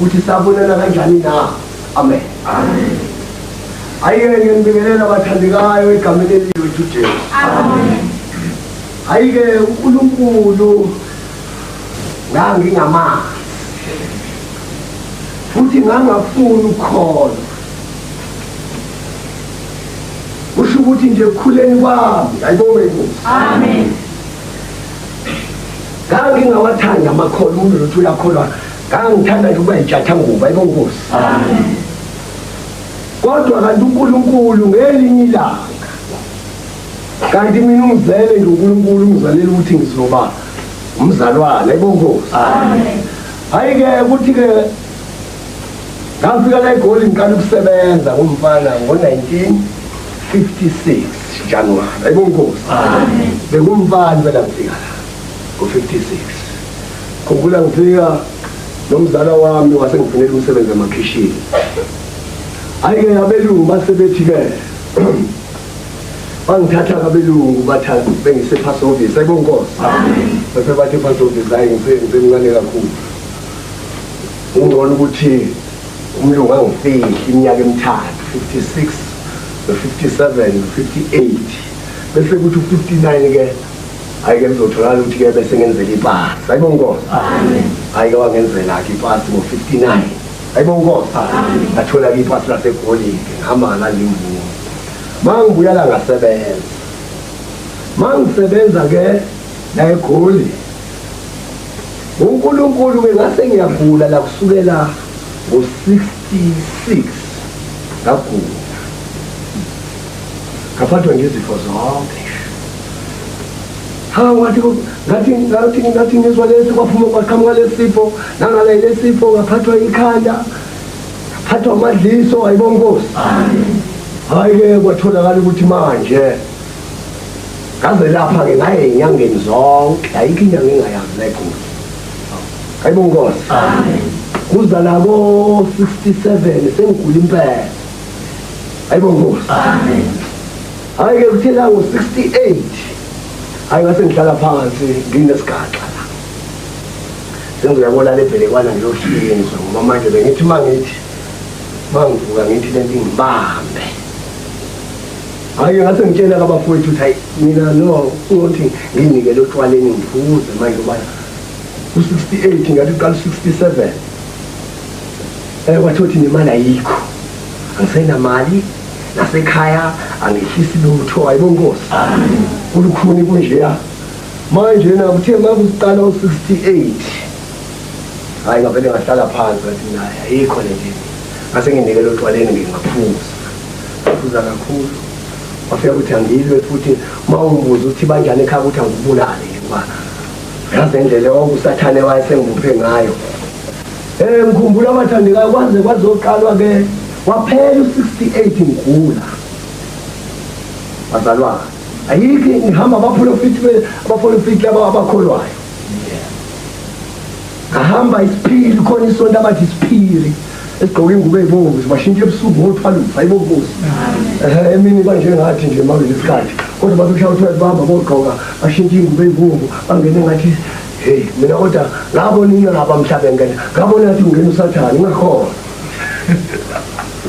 Ukuthi sabonana kanjani na? Amen. Amen. Ayike ngiyanibingelela bathandekayo egameni eliwethu Jesu. Amen. Ayike uNkulunkulu ngangingamazi futhi ngangafuni ukukholwa. Kusho ukuthi nje ekukhuleni kwami, ayibonge inkosi. Amen. Ngangingawathanda amakholwa, umuntu lothi uyakholwa, ngangithanda nje ukuba yitshatha ngubo, ayibonge inkosi. Amen. Kodwa kanti uNkulunkulu ngelinye ilanga, kanti mina ungizele nje uNkulunkulu ungizalela ukuthi ngizoba umzalwane, ayibonge inkosi. Amen. Hayi-ke ukuthi-ke ngafika la eGoli ngiqala ukusebenza ngumfana ngo-1956 January, ayibonge inkosi. Amen. Bekumfana phela ngifika la ngo-56. Khumbula ngifika nomzala wami wasengifunela umsebenzi emakhishini. Hayi-ke abelungu basebethi-ke bangithatha abelungu batha bengise pass office, ayibonge inkosi. Bese bathi pass office, hayi ngisemncane kakhulu. Ungcono ukuthi umlungu angifihli iminyaka emithathu, 56 no 57 no 58, bese kuthi u-59 ke hayi ke kuzotholakala ukuthi ke bese ngenzela ipasi, ayibonge inkosi. Amen. Hayi ke wangenzela ke ipasi ngo-59, ayibonge inkosi. Amen. Ngathola ke ipasi laseGoli ke ngihamba ngalanda imvumo. Mangibuya la ngasebenza, mangisebenza ke la eGoli uNkulunkulu ke ngase ngiyagula la kusukela ngo-66 ngagula ngaphathwa ngezifo zonke. Ha, ngathi ngathi ngathi ngathi ngizwa lesi kwaphuma kwaqhamuka lesifo nangala lesifo, ngaphathwa ikhanda, ngaphathwa amadliso, ayibonge inkosi. Hayi ke kwatholakala ukuthi manje ngaze lapha ke ngaye enyangeni zonke, ayikho inyanga engayazi la eGoli, ayibonge inkosi. Kuza la ko 67 sengigula impela, ayibonge inkosi. Hayi ke kuthe la ngo 68 hayi ngase ngihlala phansi nginesigaxa la sengizoyabona le bhelekwana ngiyohlinzwa, ngoba manje bengithi mangithi mangivuka ngithi lento ingibambe. Hayi ngase ngitshela abafowethu ukuthi hayi mina no uthi nginikele otshwaleni ngiphuze manje ngoba u-68 ngathi uqala u-67 kwathi uthi nemali ayikho, angisenamali nasekhaya angehlisi lutho, ayibonge inkosi. Kulukhuni kunjeya manje na kuthe makuqala u-68 hayi ngavele ngahlala phansi ngathi mina ayikho le nto, ngase nginikele otshwaleni ngingaphuza ngaphuza kakhulu. Wafika ukuthi angilwe futhi uma ungibuza ukuthi banjani ekhaya ukuthi angikubulale nje ngoba yazi indlela okusathane wayesengibophe ngayo. Ngikhumbula abathandekayo kwaze kwazoqalwa ke waphela u-68 ngigula bazalwane, ayikho ngihamba abaprofiti abaprofiti laba abakholwayo, ngahamba isiphili khona isonto abathi isiphili esigqoke ingubo eyibomvu sibashintsha ebusuku ngothwalufa, ayibonge inkosi. Emini banjengathi nje mawule isikhathi kodwa bathi ushaya u-12 bahamba bogqoka bashintsha ingubo eyibomvu bangene ngathi hey mina kodwa ngabona inqaba mhla bengena ngabona ngathi ungena usathane ngakhona,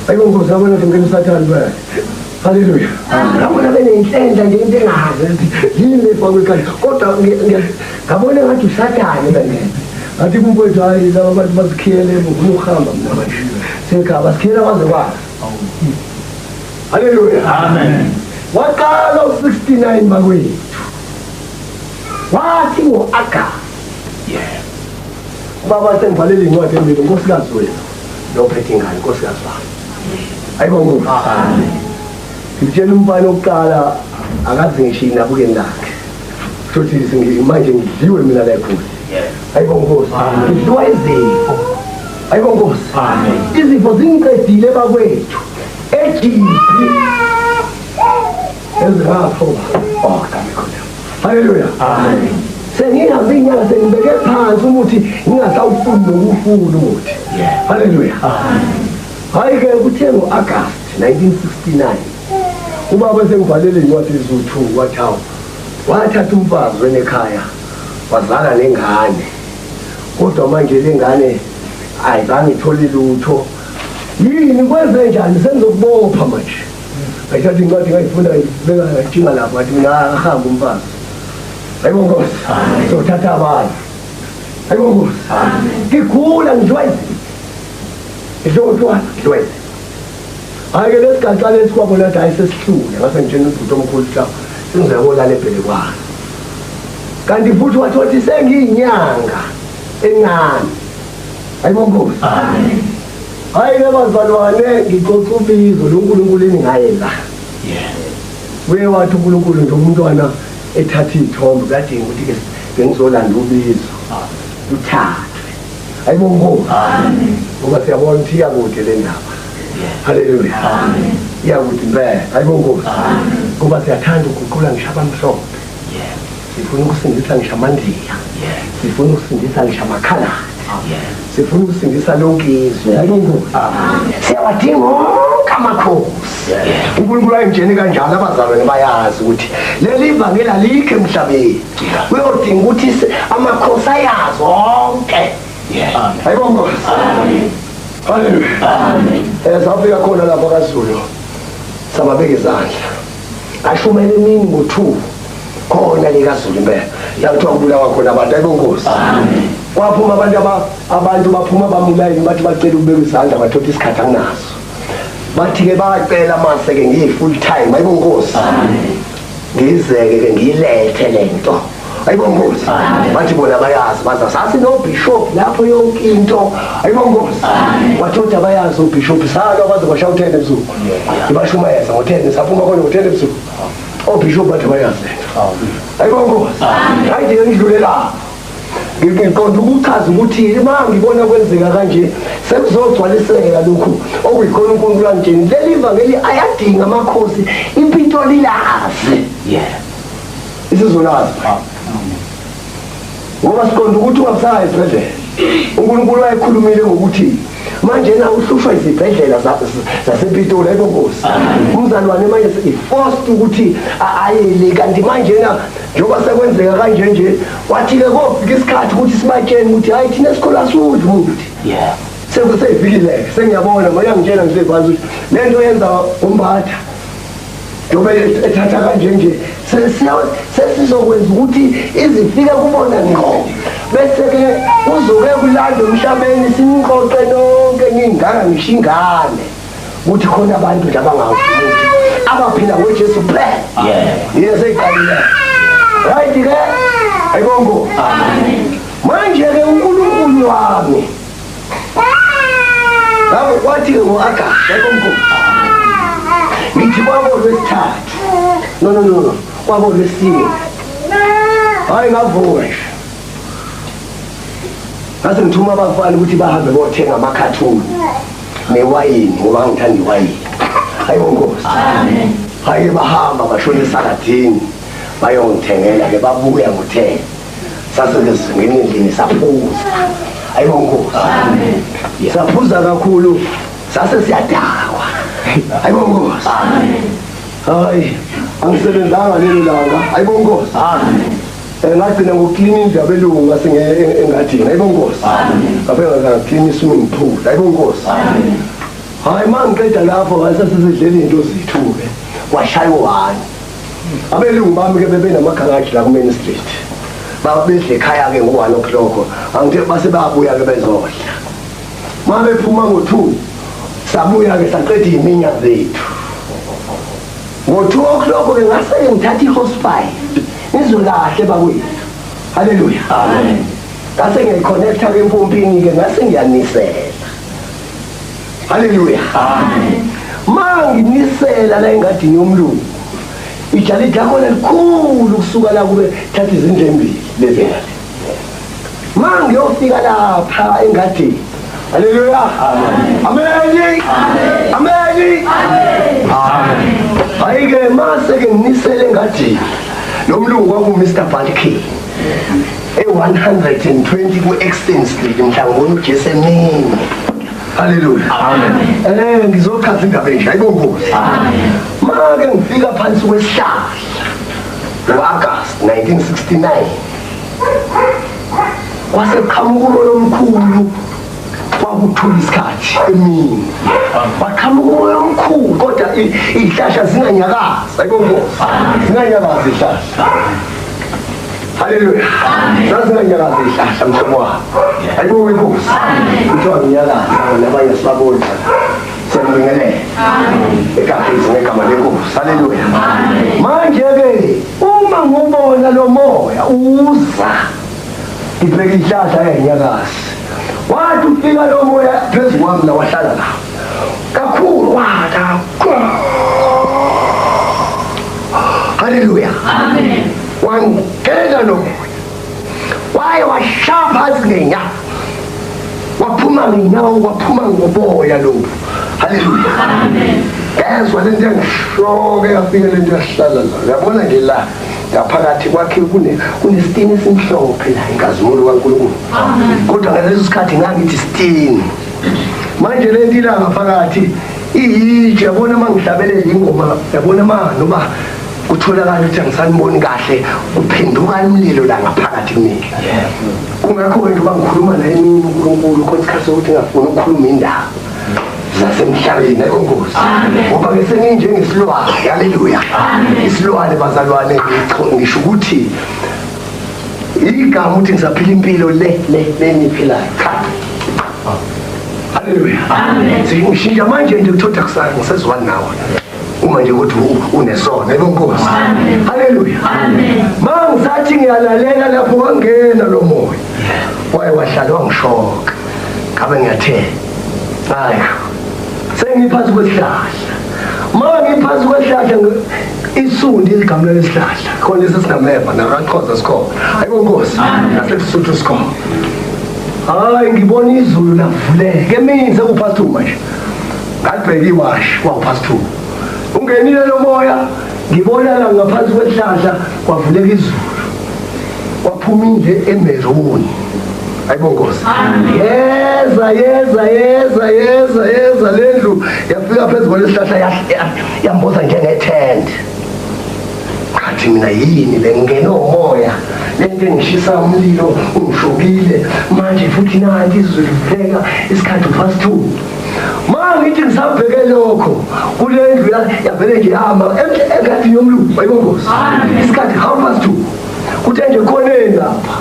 ayibonge inkosi, ngabona ngathi ungena usathane phela. Haleluya. Ngabona benenhlenhla nje into engazi yini lefakwe ekhanda kodwa ngabona ngathi usathane bengena. Ngathi kumfowethu hayi laba bantu basikhiyele ngifuna ukuhamba mina manje. Sekhaya basikhiyela kwaze kwasa. Haleluya. Amen. Waqala u-69 bakwethu. Wathi ngo-Agasti. Yeah. Ubaba sengibhalele incwadi embili unkosikazi wethu nophethe ingane unkosikazi wami. Ayibonge inkosi. Amen. Ngitshela umfana oqala akaze ngisho inabukeni lakhe. Futhi manje ngidliwe mina la ekhulu. Hayibo Nkosi, ngidliwa izifo. Hayibo Nkosi. Izifo zingiqedile bakwethu. Ejiphi. Ezingapho. Oh, kame khona. Haleluya. Amen. Sengihambe inyanga sengibeke phansi umuthi ngingasawufuni nokuwufuna umuthi. Haleluya. Amen. Hayi ke kuthe ngo-August 1969 ubaba sengibhalele incwadi eziwu-2 wathi hawu wathatha umfazi wena ekhaya wazala nengane kodwa manje le ngane ayizange ithole lutho yini kwenze njani sengizokubopha manje ngayithatha incwadi ngayifunda ngayibeka ngayitshinga lapho ngathi mina ahamba umfazi hayibo nkosi sothatha abanye hayibo nkosi ngigula ngidliwa izifo ngidliwa utshwala ngidliwa izifo Hhayi-ke lesi gaxa lesi kwabona ukuthi hhayi sesihlule ngase ngitshena ubhuti omkhulu ukuthi sengizoyakolala ebhelekwane kanti futhi wathi wathi sengiyinyanga encane hayi bonkosi hhayi-ke bazalwane ngixoxa ubizo lo nkulunkulu eningaye la uye wathi unkulunkulu nje umntwana ethatha iy'thombe kuyadinga ukuthi-ke bengizolanda ubizo luthathwe hayi bonkosi ngoba siyabona ukuthi iyakude le ndaba haleluya iyakude impela hayi bonkosi ngoba siyathanda ukuguqula ngisho abamhlophe sifuna ukusindisa ngisho amandiya sifuna ukusindisa ngisho amakhaladi sifuna ukusindisa lonke izwe hayi bonkosi siyawadinga onke amakhosi unkulunkulu ayemtshene kanjalo abazalwane bayazi ukuthi leli vangeli alikho emhlabeni Kuyodinga ukuthi amakhosi ayazi onke. Hayibo Nkosi. Haleluya. Amen. Eh safika khona lapha kaZulu. Sababeka izandla. Ashumela emini ngo-2 khona le kaZulu impela. La kuthiwa kubulawa khona abantu hayibo Nkosi. Amen. Kwaphuma abantu abantu baphuma bamulayini bathi bacela ukubeka izandla bathola isikhathi anginaso. Bathi-ke bacela mase-ke ngiyi-full time hayibo Nkosi. Amen. Ngizeke ke ngiyilethe lento. Ayibo Nkosi. Bathi bona bayazi baza sathi no bishop lapho yonke into. Ayibo Nkosi. Wathi uthi abayazi ubishop salo kwaze kwashaya u10 ebusuku. Ibashumayeza ngo10 saphuma khona ngo10 ebusuku. Obishop bathi bayazi lento. Ayibo Nkosi. Hayi nje ngidlule lapho. Ngiqonda ukuchaza ukuthi uma ngibona kwenzeka kanje sekuzogcwaliseka lokhu okuyikhona uNkulunkulu angitsheni leli vangeli ayadinga amakhosi iPitoli lazi yeah isizolazi ngoba siqonda ukuthi ungabusayi esibhedlela uNkulunkulu wayekhulumile ngokuthi manje na uhlushwa izibhedlela zasePitoli ayibongozi umzalwane manje i-forced ukuthi ayele kanti manje na njengoba sekwenzeka kanje nje wathi-ke kofika isikhathi ukuthi sibatshene ukuthi hhayi thina esikhulu asudli umuthi yeah sekuseyifikile-ke sengiyabona ngoba uyangitshela ngihleli phansi ukuthi le nto yenza umbatha njengoba ethatha kanje nje sesizokwenza ukuthi izifike kubona ngqo bese-ke kuzoke kulandwe emhlabeni siniqoqe nonke ningaka ngisho ingane ukuthi khona abantu nje abangazi ukuthi abaphila ngoJesu kuphela yeah seyiqalile right ke ayibongo amen manje ke uNkulunkulu wami ngakho kwathi ke ngo-Agasti ayibongo ngithi kwabo lwesithathu no no no kwabo lwesine hayi ngavuka nje ngase ngithuma abafana ukuthi bahambe bothenga amakhathuni newayini ngoba ngithanda iwayini hayi nkosi amen hayi bahamba bashona esaladini bayongithengela ke babuya ngo-10 sase ke singena endlini saphuza hayi nkosi amen saphuza kakhulu sase siyadakwa hayi nkosi amen hayi angisebenzanga lelo langa hayi nkosi amen Ngagcina ngokuklina indlu yabelungu ngase engadini hayibo nkosi ngafika ngaklina i-swimming pool hayibo nkosi hayi uma ngiqeda lapho ngase sesidlela iy'nto zethu-ke kwashaya u-one abelungu bami-ke bebenamakhalaji la ku-main street babedla ekhaya-ke ngo-one o'clock angithe base bayabuya-ke bezodla uma bephuma ngo-two sabuya-ke saqeda iy'minya zethu Ngo-2 o'clock ke ngase ngithatha i-hospice nizwe kahle bakwethu haleluya amen ngase ngiyayiconnecta ke empompini ke ngase ngiyanisela haleluya amen ma nginisela la engadini yomlungu Ijalidi lakhona likhulu kusuka la kube thatha izindlu embili lezi ngale. Ma ngiyofika lapha engadini. Haleluya. Amen. Amen. Amen. Hayi-ke mase ke nginisele engadini. Lo mlungu kwaku Mr. Balkin. E-120 ku-Exton Street mhla ngibona uJesu emini. Haleluya. Amen. Ngizochaza indaba enje ayibongozi. Amen. Make ngifika phansi kwesihlahla ngo-August 1969. Kwase qhamuka umoya omkhulu kwakuthula isikhathi emini. Waqhamuka umoya omkhulu kodwa izihlahla zinganyakazi ayibongozi. Zinganyakazi izihlahla. Haleluya. Zazinganyakazi izihlahla mhlobo wami. Ayibonge inkosi. Kuthiwa nginyakaza nabanye sibabona. Siyambingelela. Amen. Ngegama lenkosi. Haleluya. Manje ke uma ngubona lo moya uza ngibheka ihlahla enyakazi. Wathi ufika lo moya phezu kwami la wahlala la. Kakhulu wathi. Haleluya. Amen. Wangena lo moya. Waye washaya phansi ngenyawo. Waphuma ngenyawo, waphuma ngoboya lobu. Haleluya. Amen. Ngezwa lento yangishoke yafika lento yahlala la. Uyabona nje la ngaphakathi kwakhe kunesitini esimhlophe la inkazimulo kaNkulunkulu. Amen. Kodwa ngaleso sikhathi ngangithi sitini. Manje lento ila ngaphakathi iyitshe yabona uma ngihlabelela ingoma yabona ma noma kutholakala ukuthi angisaniboni kahle kuphenduka umlilo la ngaphakathi kumina. Kungakho-ke njengoba ngikhuluma naye emini uNkulunkulu khona isikhathi sokuthi ngingafuni ukukhuluma indaba zasemhlabeni ayongozi ngoba ke senginjengesilwane. Haleluya. Isilwane bazalwane ngisho ukuthi igama ukuthi ngisaphila impilo le le leniphilayo. Cha. Haleluya. Amen. Ngishintsha manje nje kuthoda kusasa ngisezwani nawe. Uma nje ukuthi unesono ayongozi. Haleluya. Amen. Mangisathi ngiyalalela lapho wangena lo moya. Waye wahlala wangishoka. Ngabe ngiyathela. Hayi. Sengiphansi kwesihlahla. Ma ngiphansi kwesihlahla isundi igama lesihlahla. Khona lesi singameva nakaXhosa sikhona. Hayibo Nkosi. NaseSuthu sikhona. Hayi ngibona izulu lavuleka. Emini sekupast 2 manje. Ngabheka iwashi kwakupast 2. Ungenile lo moya ngibona la ngaphansi kwesihlahla kwavuleka izulu. Waphuma indle emeruni. Hayibo Nkosi. Yeza yeza yeza yeza yeza lendlu yafika phezu kwalesihlahla yamboza njengethende. Ngathi mina yini le ngene umoya lento engishisa umlilo ungishokile manje futhi nanti izulu livuleka isikhathi past 2. Ma ngithi ngisabheke lokho kule ndlu yavele nje yama engathi yomlungu hayibo Nkosi. Isikhathi 2:30. Kuthe nje khoneni lapha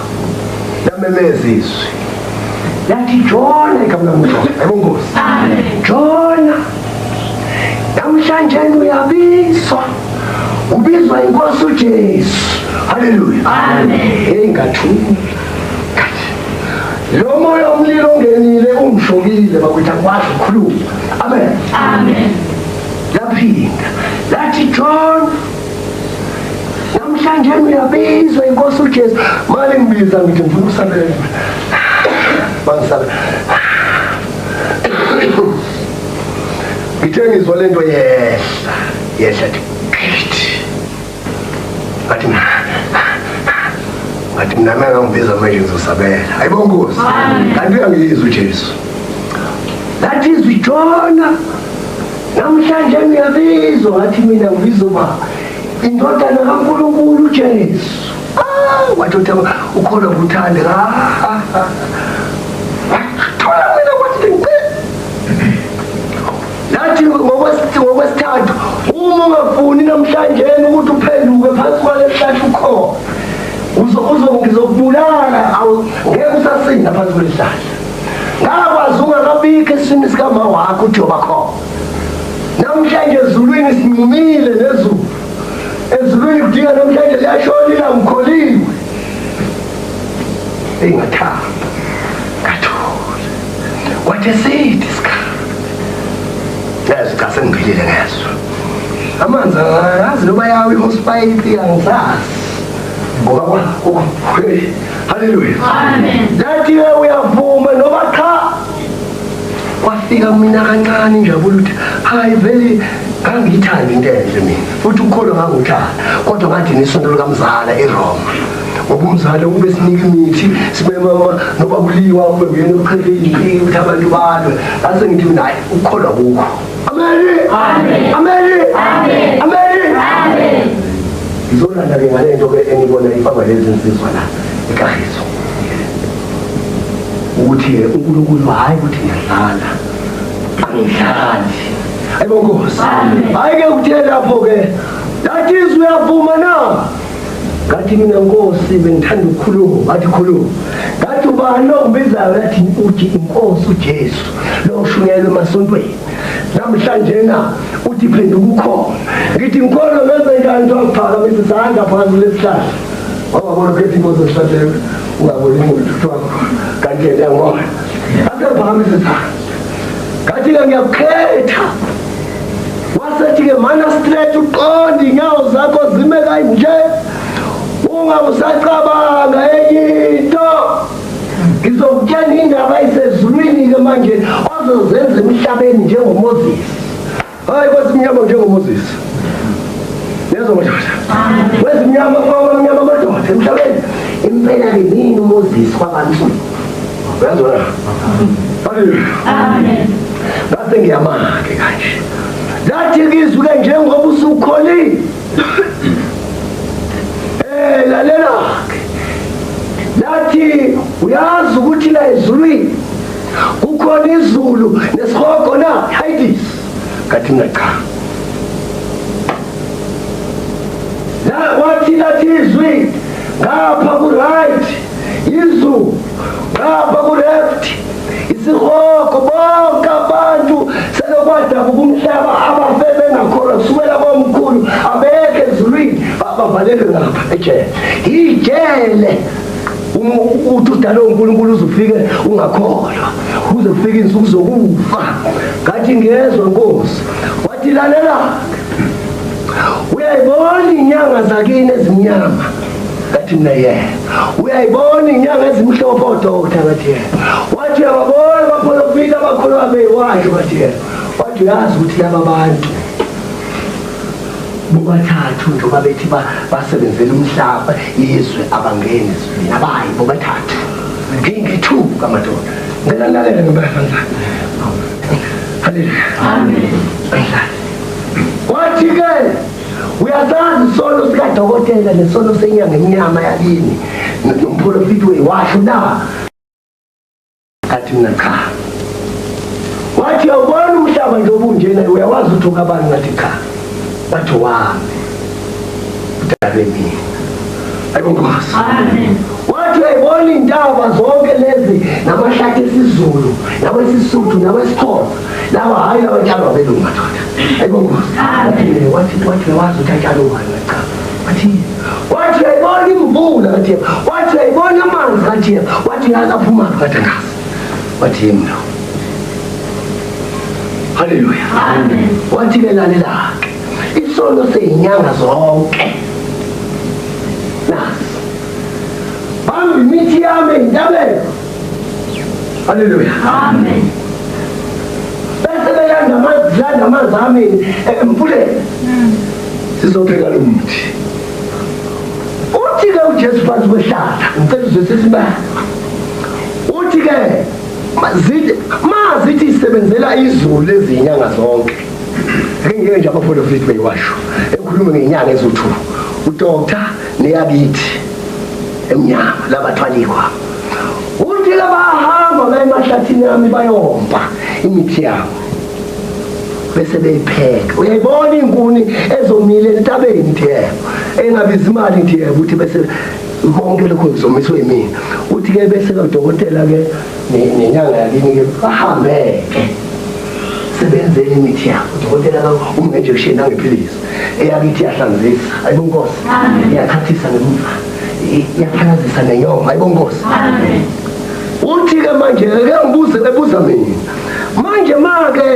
lamemeza izwi lathi Jona igama lami uJona hayibo Nkosi. Jona namhlanje uyabizwa ubizwa inkosi uJesu. Haleluya. Amen. Hey ngathula. Lo moya omlilo ongenile ungishokile bakuthi akwazi ukukhuluma. Amen. Amen. Laphinda lathi John namhlanje uyabizwa inkosi uJesu. Manje ngibiza ngithi ngifuna ukusabela. Bangisabela. Ngithe ngizwa lento yehla. Yehla ngathi ngathi mina mangangibiza manje ngizosabela. Hayibo Nkosi. Kanti uyangizwa uJesu. Lathi izwi Jona namhlanje ngiyabizwa ngathi mina ngibizwa ba indodana kaNkulunkulu uJesu. Ah wathi ukholwa kuthande. Wathola mina kwathi lathi ngokwesithathu uma ungafuni namhlanje ukuthi uphenduke phansi kwalesihlahla ukhona ngizokubulala ngeke usasinda phansi kwesihlahla. Ngakwazi ungakabikho esiswini sikama wakho uthi yoba khona. Namhlanje ezulwini sinqumile nezulu. Ezulwini kudinga namhlanje liyashona ilanga ukholiwe. Engathanda ngathula. Kwathi esithi isikhathi. Ngezwa cha sengiphilile ngezwa. Amanzi angazi noma yawo i-hospice angisazi. Ngoba haleluya. Amen. Lathi-ke uyavuma noma cha. Kwafika mina kancane injabulo ukuthi hayi vele ngangiyithanda into enhle mina futhi ukukholwa ngangikuthanda kodwa ngathi nesonto likamzala eRoma ngoba umzala ube sinika imithi sibe mama noba kuliwa kube nguyena oqhele impi ukuthi abantu balwe ngase ngithi mina hayi ukukholwa kukho. Amen. Amen. Amen. Amen. Amen. Amen. Ngizolanda-ke ngale nto-ke enibona ifakwa lezi nsizwa la ekahiso ukuthi uNkulunkulu hayi ukuthi ngiyadlala angidlali. Hayibo Nkosi. Hayi-ke kuthe lapho-ke lathi izwi uyavuma na? Ngathi mina Nkosi bengithanda ukukhuluma. Ngathi khuluma. Ngathi ubani lo ngibizayo? Yathi uthi inkosi uJesu lo oshunyayelwe emasontweni namhlanje na uthi phenduka ukhona. Ngithi ngikhona ngenze njani? Kuthiwa ngiphakamisa isandla phakathi kulesihlahla. Wangabona ukhetha inkosi esihlahleni ungaboni umuntu kuthiwa kanti yena uyangibona. Ngathi ngiphakamisa isandla. Ngathi-ke ngiyakukhetha. Wasethi-ke mana straight uqonde inyawo zakho zime kanje ungawusacabanga enye into. Ngizokutshela indaba ayisezulwini-ke manje ozozenza emhlabeni njengoMoses. Hayi kwezimnyama njengoMoses. Nezwa madoda. Kwezimnyama kwamnyama madoda emhlabeni. Impela-ke mina uMoses kwabantu. Uyazwa na? Haleluya. Amen. Ngase ngiyamake kanje. Lathi kizwe njengoba usukholile. Lalela-ke. Lathi uyazi ukuthi la ezulwini kukhona izulu nesihogo na Hades. Ngathi mina cha. La wathi lathi izwi ngapha ku right izulu ngapha ku left isihogo bonke abantu selokwadabuka umhlaba abafe bengakholwa kusukela komkhulu abekho ezulwini bavalelwe ngapha ejele. Ijele uthi udalwe uNkulunkulu uzufike ungakholwa kuze kufike insuku zokufa. Ngathi ngiyezwa Nkosi. Wathi lalela uyayibona inyanga zakini ezimnyama? Ngathi mina yebo. Uyayibona inyanga ezimhlophe odokotela? Ngathi yebo. Wathi uyababona abaprofita abakhuluma beyiwasho? Ngathi yebo. Wathi uyazi ukuthi laba bantu bobathathu njengoba bethi basebenzela umhlaba izwe abangeni ezulwini abayi bobathathu. Ngingithuka madoda. Ngicela nilalele ngempela bantwana. Haleluya. Amen. Wathi-ke uyasazi isono sikadokotela nesono senyanga emnyama yakini nomprofiti weyiwasho na? Ngathi mina cha. Wathi uyawubona umhlaba nje obunjena uyawazi ukuthi okabani? Ngathi cha. Wathi wami udalwe mina. Hayibo Nkosi. Amen. Wathi uyayibona iy'ntaba zonke lezi namahlathi esiZulu nawesiSuthu nawesiXhosa lawa hhayi lawa atshalwa abelungu madoda. Hayibo Nkosi. Amen. Wathi wathi uyawazi ukuthi atshalwe ubani? Ngathi cha. Wathi wathi uyayibona imvula? Ngathi yebo. Wathi uyayibona amanzi? Ngathi yebo. Wathi uyazi aphumaphi? Ngathi angazi. Wathi yimi lo. Haleluya. Amen. Wathi-ke lalela-ke isono seyinyanga zonke nasi bamba imithi yami ey'ntabeni. Haleluya. Amen. Bese belanda amanzi landa amanzi ami emfuleni. Sizopheka lo muthi. Uthi-ke uJesu phansi kwehlahla ngicela uzwisise ibala. Uthi-ke mazithi isebenzela izulu lezinyanga zonke. Ake ngike nje abaprofiti beyiwasho ekhulume ngenyanga eziwu-2 udoctor neyakithi emnyama labathwalikwa. Uthi-ke bahamba baye emahlathini ami bayomba imithi yabo bese beyipheka. Uyayibona iy'nkuni ezomile entabeni? Ngithi yebo. Engabiza imali? Ngithi yebo. Uthi bese konke lokho kuzomiswe yimina. Uthi-ke bese-ke udokotela-ke nenyanga yakini-ke bahambe-ke sebenzele imithi yabo. Udokotela umnge-injection nangephilisi eyakithi iyahlanzisa. Hayibo Nkosi. Amen. Iyathathisa ngemuva iyaphalazisa nenyongo. Hayibo Nkosi. Amen. Uthi-ke manje ake ngibuze ebuza mina manje make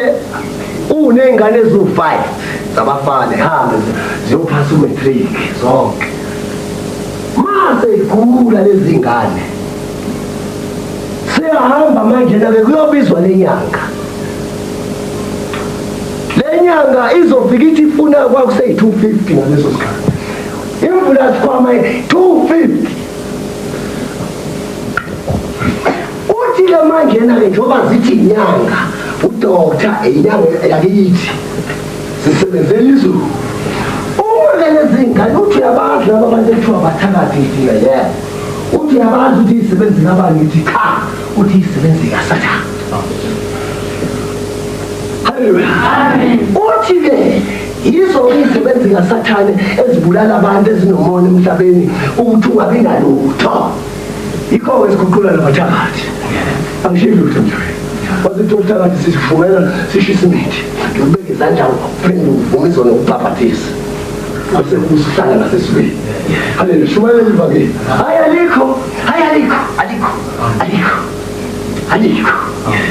Uney'ngane eziwu-5 zabafana ehambe ziyophasa umatric zonke. Mase igula lezi ngane. Siyahamba manje nake kuyobizwa lenyanga. Lenyanga izofika ithi ifuna kwakuseyi 250 ngaleso sikhathi. Imvula sikhwama 250. Uthi ke manje na-ke njengoba zithi inyanga udokta inyanga yakithi sisebenzela izulu. Uma ke lezi ngane uthi uyabazi laba bantu ekuthiwa bathakathi ngithi yebo. Uthi uyabazi ukuthi izisebenzi kabani ngithi cha, uthi izisebenzi kaSathane. Haleluya. Amen. Uthi ke yizo izisebenzi kaSathane ezibulala abantu ezinomona emhlabeni ukuthi ungabi nalutho. Yikho-ke siguqula nabathakathi. Angishiyi lutho nje. Wathi uthakathi sisivumela sishisa imithi. Ngikubeka izandla uphinde uvume izono ubhabhathise. Bese usuhlala ngasesibili. Haleluya. Shumayela ivangeli. Hayi alikho. Hayi alikho. Alikho. Alikho. Alikho.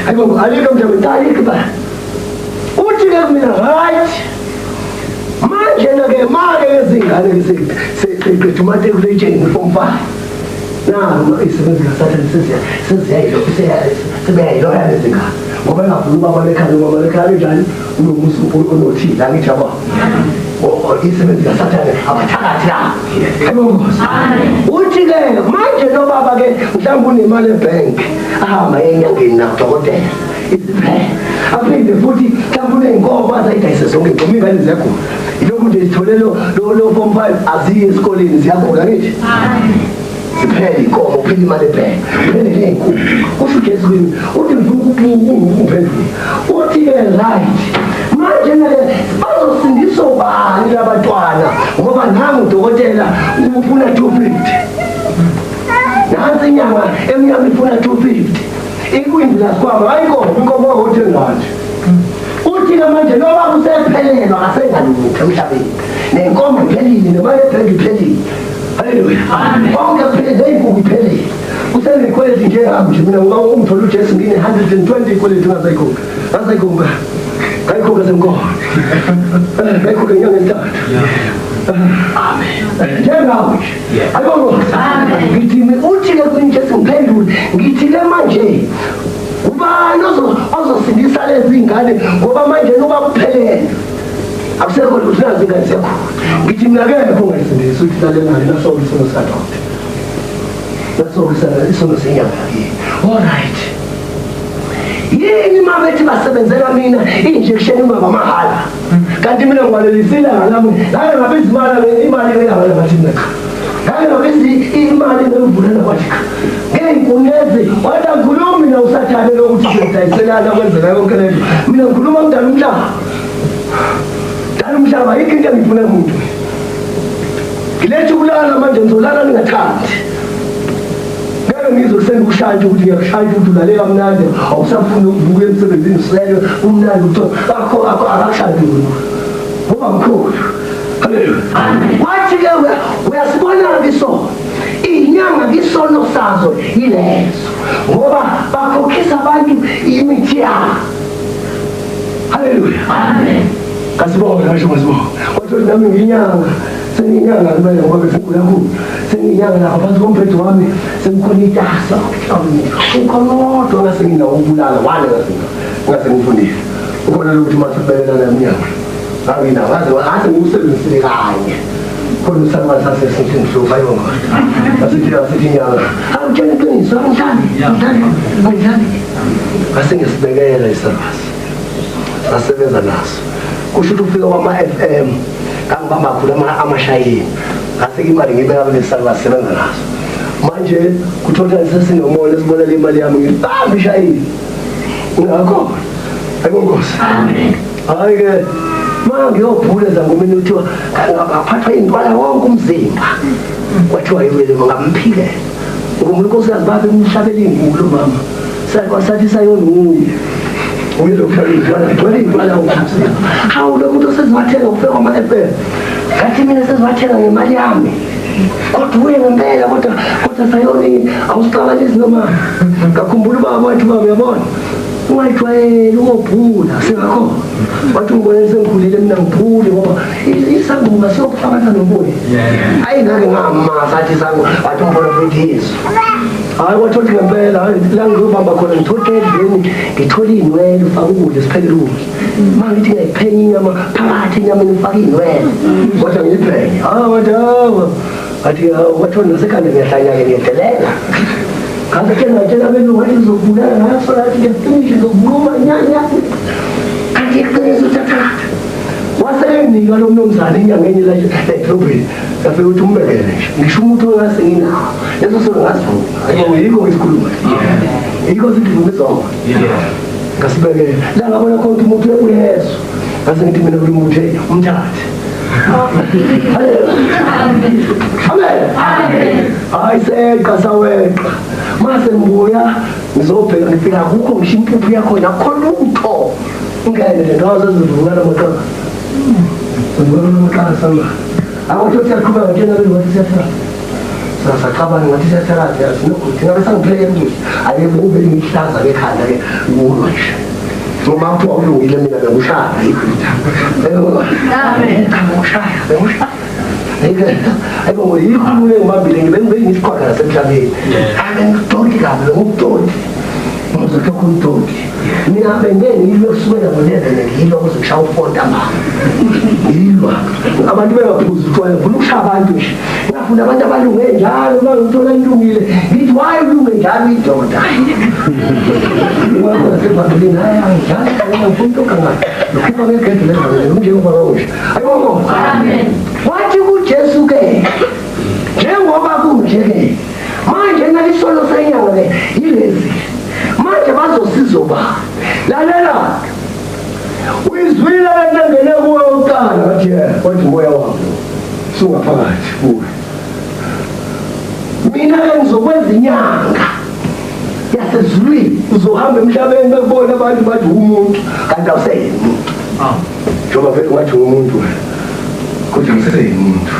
Hayibo alikho mntanami alikho ba. Uthi ke kumina right. Manje ke make lezingane seqedwe umatikuletsheni form 5. Naku izisebenzi kaSathane sebeyayiloya lezi ngane. Ngoba engafuni ubaba bekhaya, ubaba bekhaya kanjani unomuzi onothile angithi yabo. Izisebenzi kaSathane abathakathi la. Uthi ke manje lo baba ke mhlawumbe unemali ebank ahamba enyangeni nakudokotela. Iziphele. Aphinde futhi mhlawumbe uney'nkomo azayidayise zonke iy'nkomo iy'ngane ziyagula. Yilokhu nje zithole lo form 5 aziyi esikoleni ziyagula ngithi. Ziphele inkomo, kuphela imali ebhenki, kuphele ney'nkukhu. Kusho uJesu kimi, uthi ngifuna ukubuka ungiphendule. Uthi-ke right. Manje-ke bazosindiswa ubani labantwana ngoba nangu udokotela ufuna 250. Nansi inyanga emnyama ifuna 250. Ikwindlu sikhwama, hayi inkomo, inkomo awuthenga nje. Uthi-ke manje noma kusephelelwa akasengalutho emhlabeni. Nenkomo iphelile, nemali ebhenki iphelile. Haleluya. Konke kuphelile, ney'nkukhu iphelile. Usenezikweletu njengami nje mina ngoba ungithola uJesu ngine 120 ikweletu ngazayikhokha. Ngazayikhokha. Ngayikhokha senkomo. Ngayikhokha inyanga ezintathu. Amen. Njengawe nje. Ayibongo. Ngithi uthi ke kuJesu ngiphendule. Ngithi ke manje ubani ozosindisa lezi ngane ngoba manje noba kuphelele. Akusekho lutho nazi ingane ziyakhula. Ngithi mina akekho ongayisindisa uthi lalela naso isono sikadokotela. Naso isono senyanga yakini. All right. Yini uma bethi basebenzela mina i-injection ingaba mahhala. Kanti mina ngibalelisa ilanga lami. Ngake ngabiza imali ngelanga ngathi mina cha. Ngake ngabiza imali ngemvulela kwathi cha. Ngey'nkunezi wathi angikhulumi mina uSathane lokuthi siyodayiselana kwenzeka yonke lento. Mina ngikhuluma ngidala umhlaba. Dala umhlaba ayikho into engiyifuna kumuntu. Ngiletha ukulala manje ngizolala ningathandi. Ngeke ngizwe sengikushantsha ukuthi ngiyakushaya ukuthi ulale kamnandi awusafuni ukuvuka emsebenzini usele umnandi ukuthi akho akakushanti wena. Ngoba mkhulu. Haleluya. Wathi ke uyasibona-ke isono. Iy'nyanga isono sazo yileso. Ngoba bakhokhisa abantu imithi yabo. Haleluya. Amen. Kasibonge ngasho kasibonge. Wathi nami ngiyinyanga. Sengiyinyanga kumele ngoba befuna kakhulu. Sengiyinyanga lapha phansi kombhede wami sekukhona itasa. Ukhona wodwa ngase nginawo ukubulala wane ngase ngifundile. Ukhona lokuthi mase kubelelana emnyango. Nganginawo ngaze ngaze ngiwusebenzisile kanye. Khona usalukazi sase sithi ngihlupha ayonga. Asithi inyanga. Angitshela iqiniso angidlali. Angidlali. Angidlali. Ngase ngisibekela isalukazi. Sasebenza naso. Kusho ukuthi ufika kwama-FM ngangibamba khulu amashayini. Ngase imali ngibeka kulesi salukazi sebenza naso. Manje kuthola sesinomona esibonela imali yami ngibamba ishayini. Ngakho. Ayibonga Nkosi. Amen. Hayi ke ma ngiyobhula ezangomeni kuthiwa ngaphathwa intwala wonke umzimba. Kwathiwa yimele ngamphikela. Ngoba unkosikazi babe umhlabela ingulo mama. Sathi sayona uye. Uye lo mhlabela intwala, gcwele intwala wonke umzimba. Hawu lo muntu oseziwathela ufika kwama-FM. Ngathi mina seziwathenga ngemali yami. Kodwa uye ngempela kodwa sayoni awusixabanisi noma. Ngakhumbula ubaba wathi baba uyabona. Ungayijwayeli ungobhula singakho. Wathi ungibonele sengikhulile mina ngiphule ngoba isangoma siyokufakana nobuye. Hayi ngake ngamazi athi isangoma wathi umprofethi Yesu. Hayi kwathothi ngempela hayi la ngizobamba khona ngithole edleni ngithole iy'nwele ufake ukudla siphekele ukudla. Ma ngithi ngiyayiphenya inyama phakathi enyameni ufake iy'nwele. Kodwa ngiyiphenye. Hayi wathi hawa. Wathi wathona nasekhanda ngiyahlanya-ke ngiyadelela. Ngaze ngatshela abelungu ngathi ngizokubulala ngaso ngathi ngiyafinish ngizokunquma nya nya. Kanti iqiniso uthathaphi? Wasenginika lo mnumzane inyanga enye la edolobheni. Ngafika ukuthi umbekele nje. Ngisho umuntu ongase nginawo. Leso sono ngasivuma. Ayibo yikho ngisikhuluma. Yikho sithi vume izongo. Ngasibekela. La ngabona khona ukuthi umuntu uyezwa. Ngase ngithi mina kulo muntu hey umthathe. Amen. Amen. Hayi seqa saweqa. Mase ngibuya ngizobheka ngifika akukho ngisho impuphu yakhona akukho lutho. Ingene le ndawo zezivukela amaqaba. Zivukela amaqaba sama. Akutho siyaqhubeka ngitshela benu ngathi siyathaka. Sasacabanga ngathi siyathakaza yazi nokuthi ngabe sangipheke ukudla. Ake kube ngihlaza ngekhanda ke kulwa nje. Noma kuthiwa ulungile mina bengushaya yikho. Amen. Bengushaya, bengushaya. Ayibo yikho kule ngibambile ngibe ngibe ngisiqhwaga nasemhlabeni. Ake ngidonki kabi ngokudonki. Ngizokho umdonki. Mina bengeke ngilwe kusukela ngo-11 ngilwa kuze ngishaya u-4 ntambama. Ngilwa. Abantu bengaphuzi utshwala ngifuna ukushaya abantu nje. Ngafuna abantu abalunge njalo uma ngithola ilungile ngithi why ulunge njalo indoda. Ngakho nasebhayibhelini hayi angidlali ngifuna umuntu ogangayo. Ngikhipha ngegede lezangene njengoba ngisho. Ayibongo. Amen. Wathi kuJesu ke njengoba kunje ke manje nalisono senyanga ke yilezi manje bazosizo ba lalela uyizwile lento engene kuwe uqala wathi yebo wathi umoya wami sungaphakathi kuwe mina ke ngizokwenza inyanga yasezulwini uzohamba emhlabeni bekubona abantu bathi umuntu kanti awuseyena umuntu njengoba vele wathi umuntu kodwa ngiseyena umuntu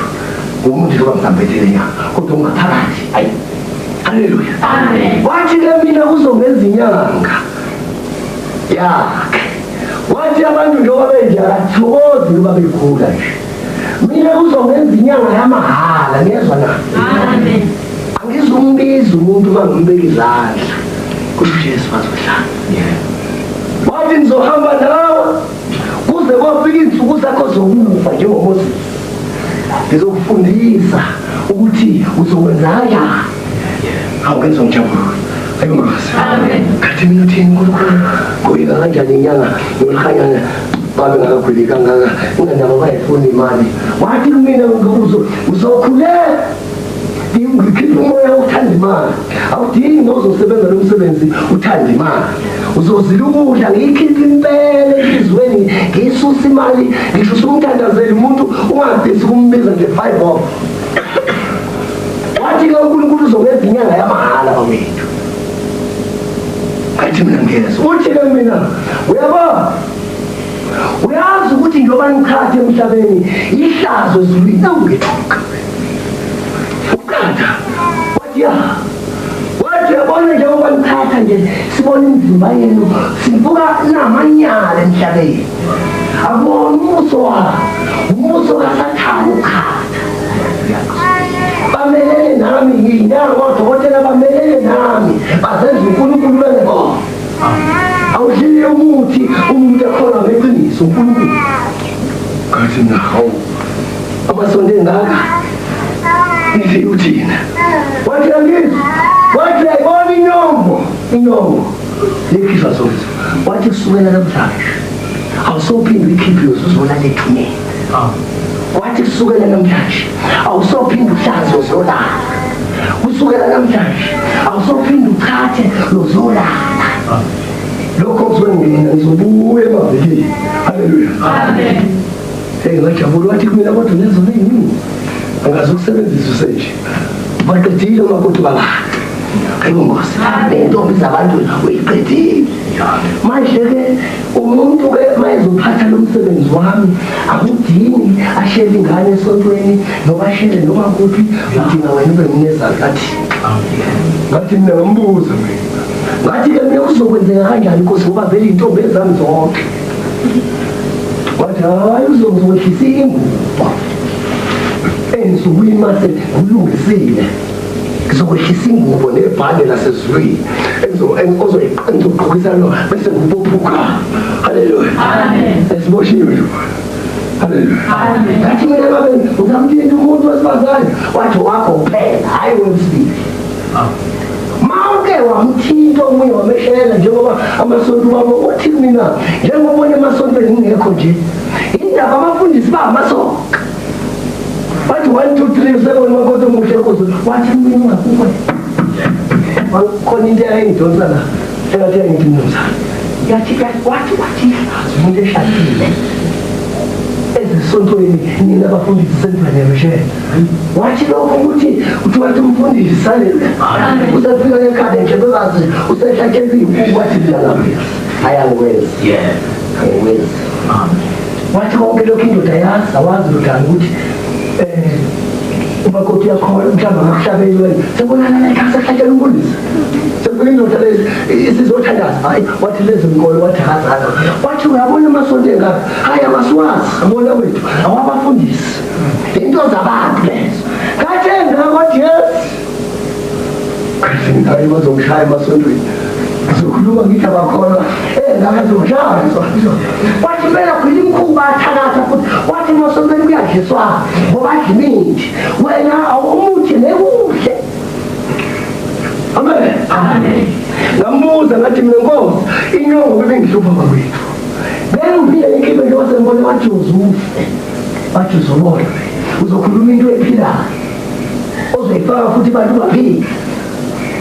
umuntu njengoba ngihambethele nyanga kodwa ungaphakathi ayi haleluya Amen. wathi ke mina kuzongenza inyanga yakhe wathi abantu njengoba benje akathokozi noma bekhula nje mina kuzongenza inyanga yamahhala ngiyezwa na Amen. angizumbiza umuntu uma ngimbeka izandla kusho uJesu wazohlala wathi ngizohamba nawe kuze kofika iy'nsuku zakho zokufa njengoMoses ngizokufundisa ukuthi uzokwenza kanjani hawu ngezwa ngijabula ayongazi Amen. kathi mina uthini nkulunkulu ngoyika kanjani inyanga ngolihanyana babe ngakagwili kangaka inganabo bayifuna imali wathi kumina uzokhuleka ngikhipha umoya wokuthanda imali awudingi nozosebenza lo msebenzi uthanda imali uzozila ukudla ngiyikhiphe impela enhliziyweni ngiyisuse imali ngisho usumthandazela umuntu ungafisi ukumbiza nje 5 off wathi ke uNkulunkulu uzokwenza inyanga yamahhala bakwethu ngathi mina ngiyezwa uthi ke mina uyabona uyazi ukuthi njengoba nikhathe emhlabeni ihlazo ezulwini awungethuka uqatha wathi ya wathi uyabona njengoba nikhatha nje sibona imizimba yenu sivuka namanyala emhlabeni akubona umbuso wakho umbuso kasathane ukhatha bamelele nami ngiyinyanga kodokotela bamelele nami bazenza uNkulunkulu bengebona awudliye umuthi umuntu ekhona ngeqiniso uNkulunkulu ngathi mina hawu amasonto engaka ngithi uthina wathi angizwa wathi ayibona inyongo inyongo lekhishwa zonke wathi kusukela namhlanje awusophinde uyikhiphe uzolala ethuneni wathi kusukela namhlanje awusophinde uhlaze uzolala kusukela namhlanje awusophinde uchathe uzolala lokho kuzongena ngizobuya emavikini haleluya Amen. hey ngajabula wathi kumina kodwa unezono ey'ningi angazi ukusebenzisa usenje baqedile umakoti babantu ayibo nkosi ney'ntombi zabantu uyiqedile manje-ke umuntu-ke uma ezophatha lo msebenzi wami akudingi ashele ingane esontweni noma ashele noma kuphi udinga wena ube nginezandla athi ngathi mina ngambuza mina Ngathi-ke mina kuzokwenzeka kanjani nkosi ngoba vele iy'ntombi ezami zonke. Wathi hhayi uzokwehlisa ingubo ensukwini mase ngilungisile ngizokwehlisa ingubo nebhande lasezulwini engizogqokisa lo bese ngibophuka. Haleluya. Amen. Esiboshiwe nje. Haleluya. Amen. Ngathi mina babe ngisamthinta umuntu wesifazane wathi wakho kuphela hhayi wesibili. Mawuke wamthinta omunye wameshela njengoba amasonto wabo uthi mina njengoba ubona emasontweni ngingekho nje indaba abafundisi bamasoka wathi 1 2 3 usebona umakoti omuhle kuzo wathi mina ungakuwe khona into eyayingidonsa la engathi yangithi mnumzane yathi wathi wathi umuntu eshadile ezisontweni nina abafundisi senifane mshela wathi lokho ukuthi uthi wathi umfundisi salele usefika ekhanda nje bebazi usehlatshelwe iy'nkuku wathi mina ngaphi hayi angikwenzi angikwenzi wathi konke lokhu indoda yazi awazi lodani ukuthi um umakoti uyakholwa mhlawumbe angakuhlabeli wena sebonana ekhaya sehlatshelwe umfundisi sekufika indoda lezi isizothandaza hayi wathi lezi nkolo wathi akazanga wathi uyabona amasonto engaka hayi amasiwazi abona wethu awabafundisi into zabantu lezo ngathi engaka wathi yes kathi hayi bazongishaya emasontweni ngizokhuluma ngithi abakholwa engaka zongishaya wathi impela khwila imkhuba athakatha futhi wathi emasontweni kuyadliswana ngoba adla imithi wena umuthi ngeke Amen. Amen. Ngambuza ngathi mina nkosi inyongo bebingihlupha bakwethu. Bengiphile ngikhiphe nje wasembona wathi uzufe. Wathi uzobona. Uzokhuluma into ephilayo. Ozoyifaka futhi abantu baphile.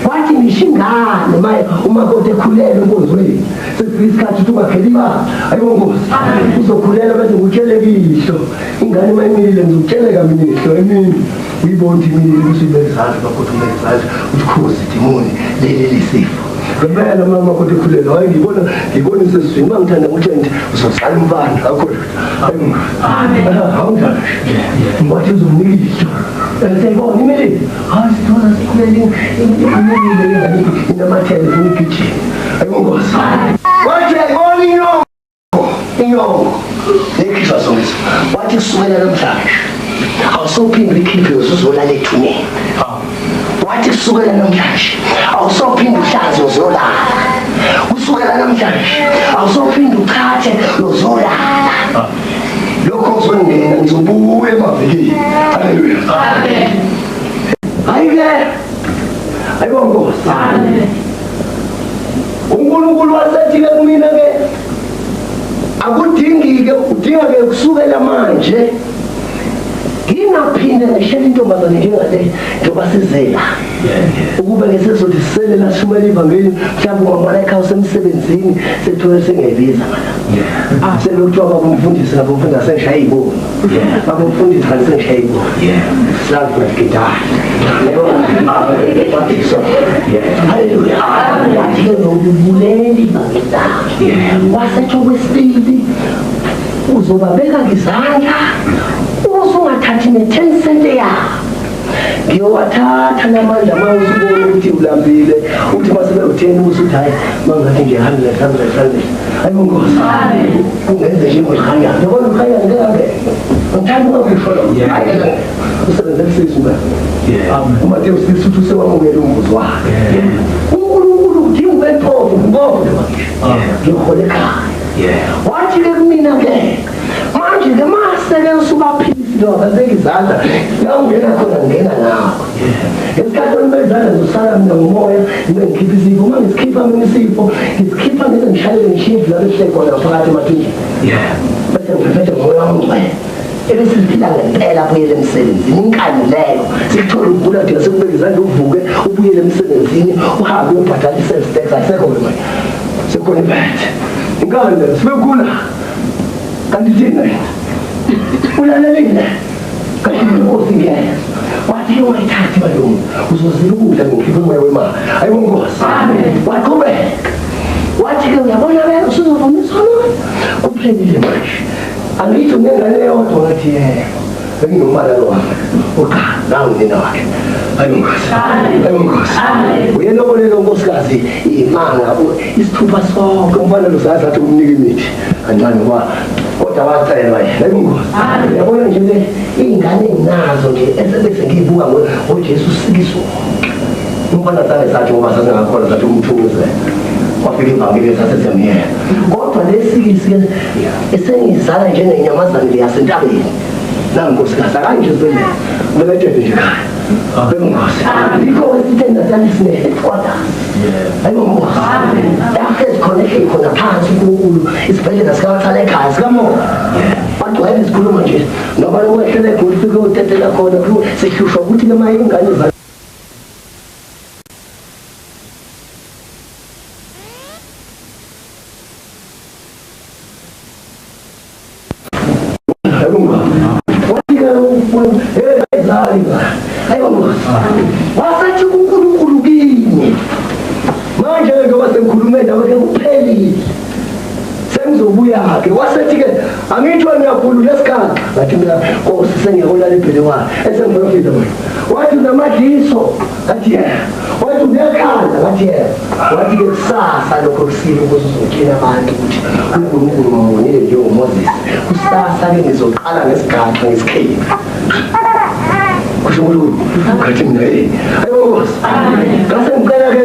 Wathi ngisho ingane maye umakoti ekhulelwe enkonzweni. Sekufika isikhathi ukuthi ungapheli imali. Ayibo nkosi. Uzokhulelwa bese ngikutsheleka ihlo. Ingane mayimile ngizokutsheleka mina ihlo emini. Uyibona ukuthi imini ukuthi ubeke izandla makoti ubeke izandla uthi khosi dimoni leli lisifo. Ngempela mama makoti ekhulelwe hayi ngibona ngibona isesizwini uma ngithanda ngutshela ngithi uzozala umfana akho. Amen. Awunjalo. Wathi uzomnika ihlo. Siyayibona imilile. Hayi sithola sikhulele imilile ingane inamathele ifuna igijima. Ayibo nkosi. Wathi ayibona inyongo. Inyongo lekhishwa sonke. Wathi kusukela namhlanje awusophinde uyikhiphe uzozolala ethuneni. Wathi kusukela namhlanje awusophinde uhlanze uzolala. Kusukela namhlanje awusophinde uchathe uzolala. Lokho kuzongena ngizobuya emavikini. Haleluya. Amen. Hayi ke. Ayibo nkosi. Amen. uNkulunkulu wasethi-ke kumina ke akudingi-ke udinga-ke kusukela manje ngingaphinde ngishele intombazane njengale njengoba sizela ukube-ke sezothi sisele lashumayela ivangeli mhlawumbe ungambona ekhaya usemsebenzini sethole sengiyayibiza mana selokuthiwa baba umfundisi ngabo umfundisi sengishaye iy'boni baba umfundisi kanti sengishaye iy'boni slavi ngagidala haleluya wathi-ke nokubuleli ivangeli lakhe wasethi okwesibili uzobabeka ngezandla usungathathi ne-ten cent yakho ngiyowathatha namandla uma usubona ukuthi ulambile uthi uma sebewutheni usuthi hhayi mangathi nje hundred hundred hundred hayi bonkosi ungenze nje ngolihanyana yabona uhlanyana ngeke angene ngithanda ungakusho lo hayi usebenzela isizwe ubaba uMateyu 6 uthi usewamukele umvuzo wakhe uNkulunkulu udinga ube mpofu mpofu nje manje ngihola ekhaya wathi-ke kumina-ke manje-ke mase-ke usubaphilisi wababeka izandla la ungena khona ngena nawe ngesikhathi onibeka izandla ngizosala mina ngomoya ngibe ngikhipha isifo uma ngisikhipha mina isifo ngisikhipha ngize ngishayele ngishiye indlu lapho esihle khona phakathi emathunjini bese ngiphethe ngomoya ongcwele ebesiziphila ngempela abuyele emsebenzini inkani leyo sikuthole ukugula nje sekubeka izandla uvuke ubuyele emsebenzini uhambe uyobhadala i-sales tax ayisekho-ke manje sekukhona iphethe inkani leyo sibekula kanti thina ulalelile kanti inkosi ngiyeza wathi ungayithathi malume uzozila ukudla ngikhiphe umoya wemali ayibo nkosi waqhubeka wathi-ke uyabona ke usuzovuma isono kuphelile manje angithi unengane eyodwa ngathi yebo. Benginomala lo wami. Uqala nangu nina wakhe. Ayingozi. Ayingozi. Uyena oboleka unkosikazi imanga isithupha sonke umfana lo sazi athi umnika imithi. Kancane ngoba kodwa wacelwa yena. Ayingozi. Uyabona nje le ingane enginazo nje esebese ngiyibuka ngoJesu usikiso. Umfana zange sathi ngoba sasingakhona sathi umthuze. Wafika ivangeli sathi siyamyeka. Kodwa lesikisi esengizala njengenyamazane yasentabeni. Nangu nkosikazi akanje esibhedlela. Ubekade nje ekhaya. Bengosi. Yikho esithe Natal sine headquarters. Ayingosi. Lapho ezikhona ekhona phansi uNkulunkulu isibhedlela sikabahlala ekhaya sikamoya. Bagcwele isikhuluma nje. Noma lokwehlele eGoli ufike utetela khona sihlushwa ukuthi noma ingane za wasethi uNkulunkulu kimi manje njengoba sengikhulume nawe ke kuphelile sengizobuya ke wasethi ke angithiwa ngiyakhulu lesikhathi ngathi mina Nkosi sengiyakolala ebhelewane esengiprofita manje wathi unamadliso ngathi yena wathi unekhanda ngathi yena wathi ke kusasa lokho kusile ukuze uzotshela abantu ukuthi uNkulunkulu ngimbonile njengoMoses kusasa ke ngizoqala ngesigaxa ngesikhipha kusho uNkulunkulu ngathi mina hey ayo Nkosi ngase ngicela ke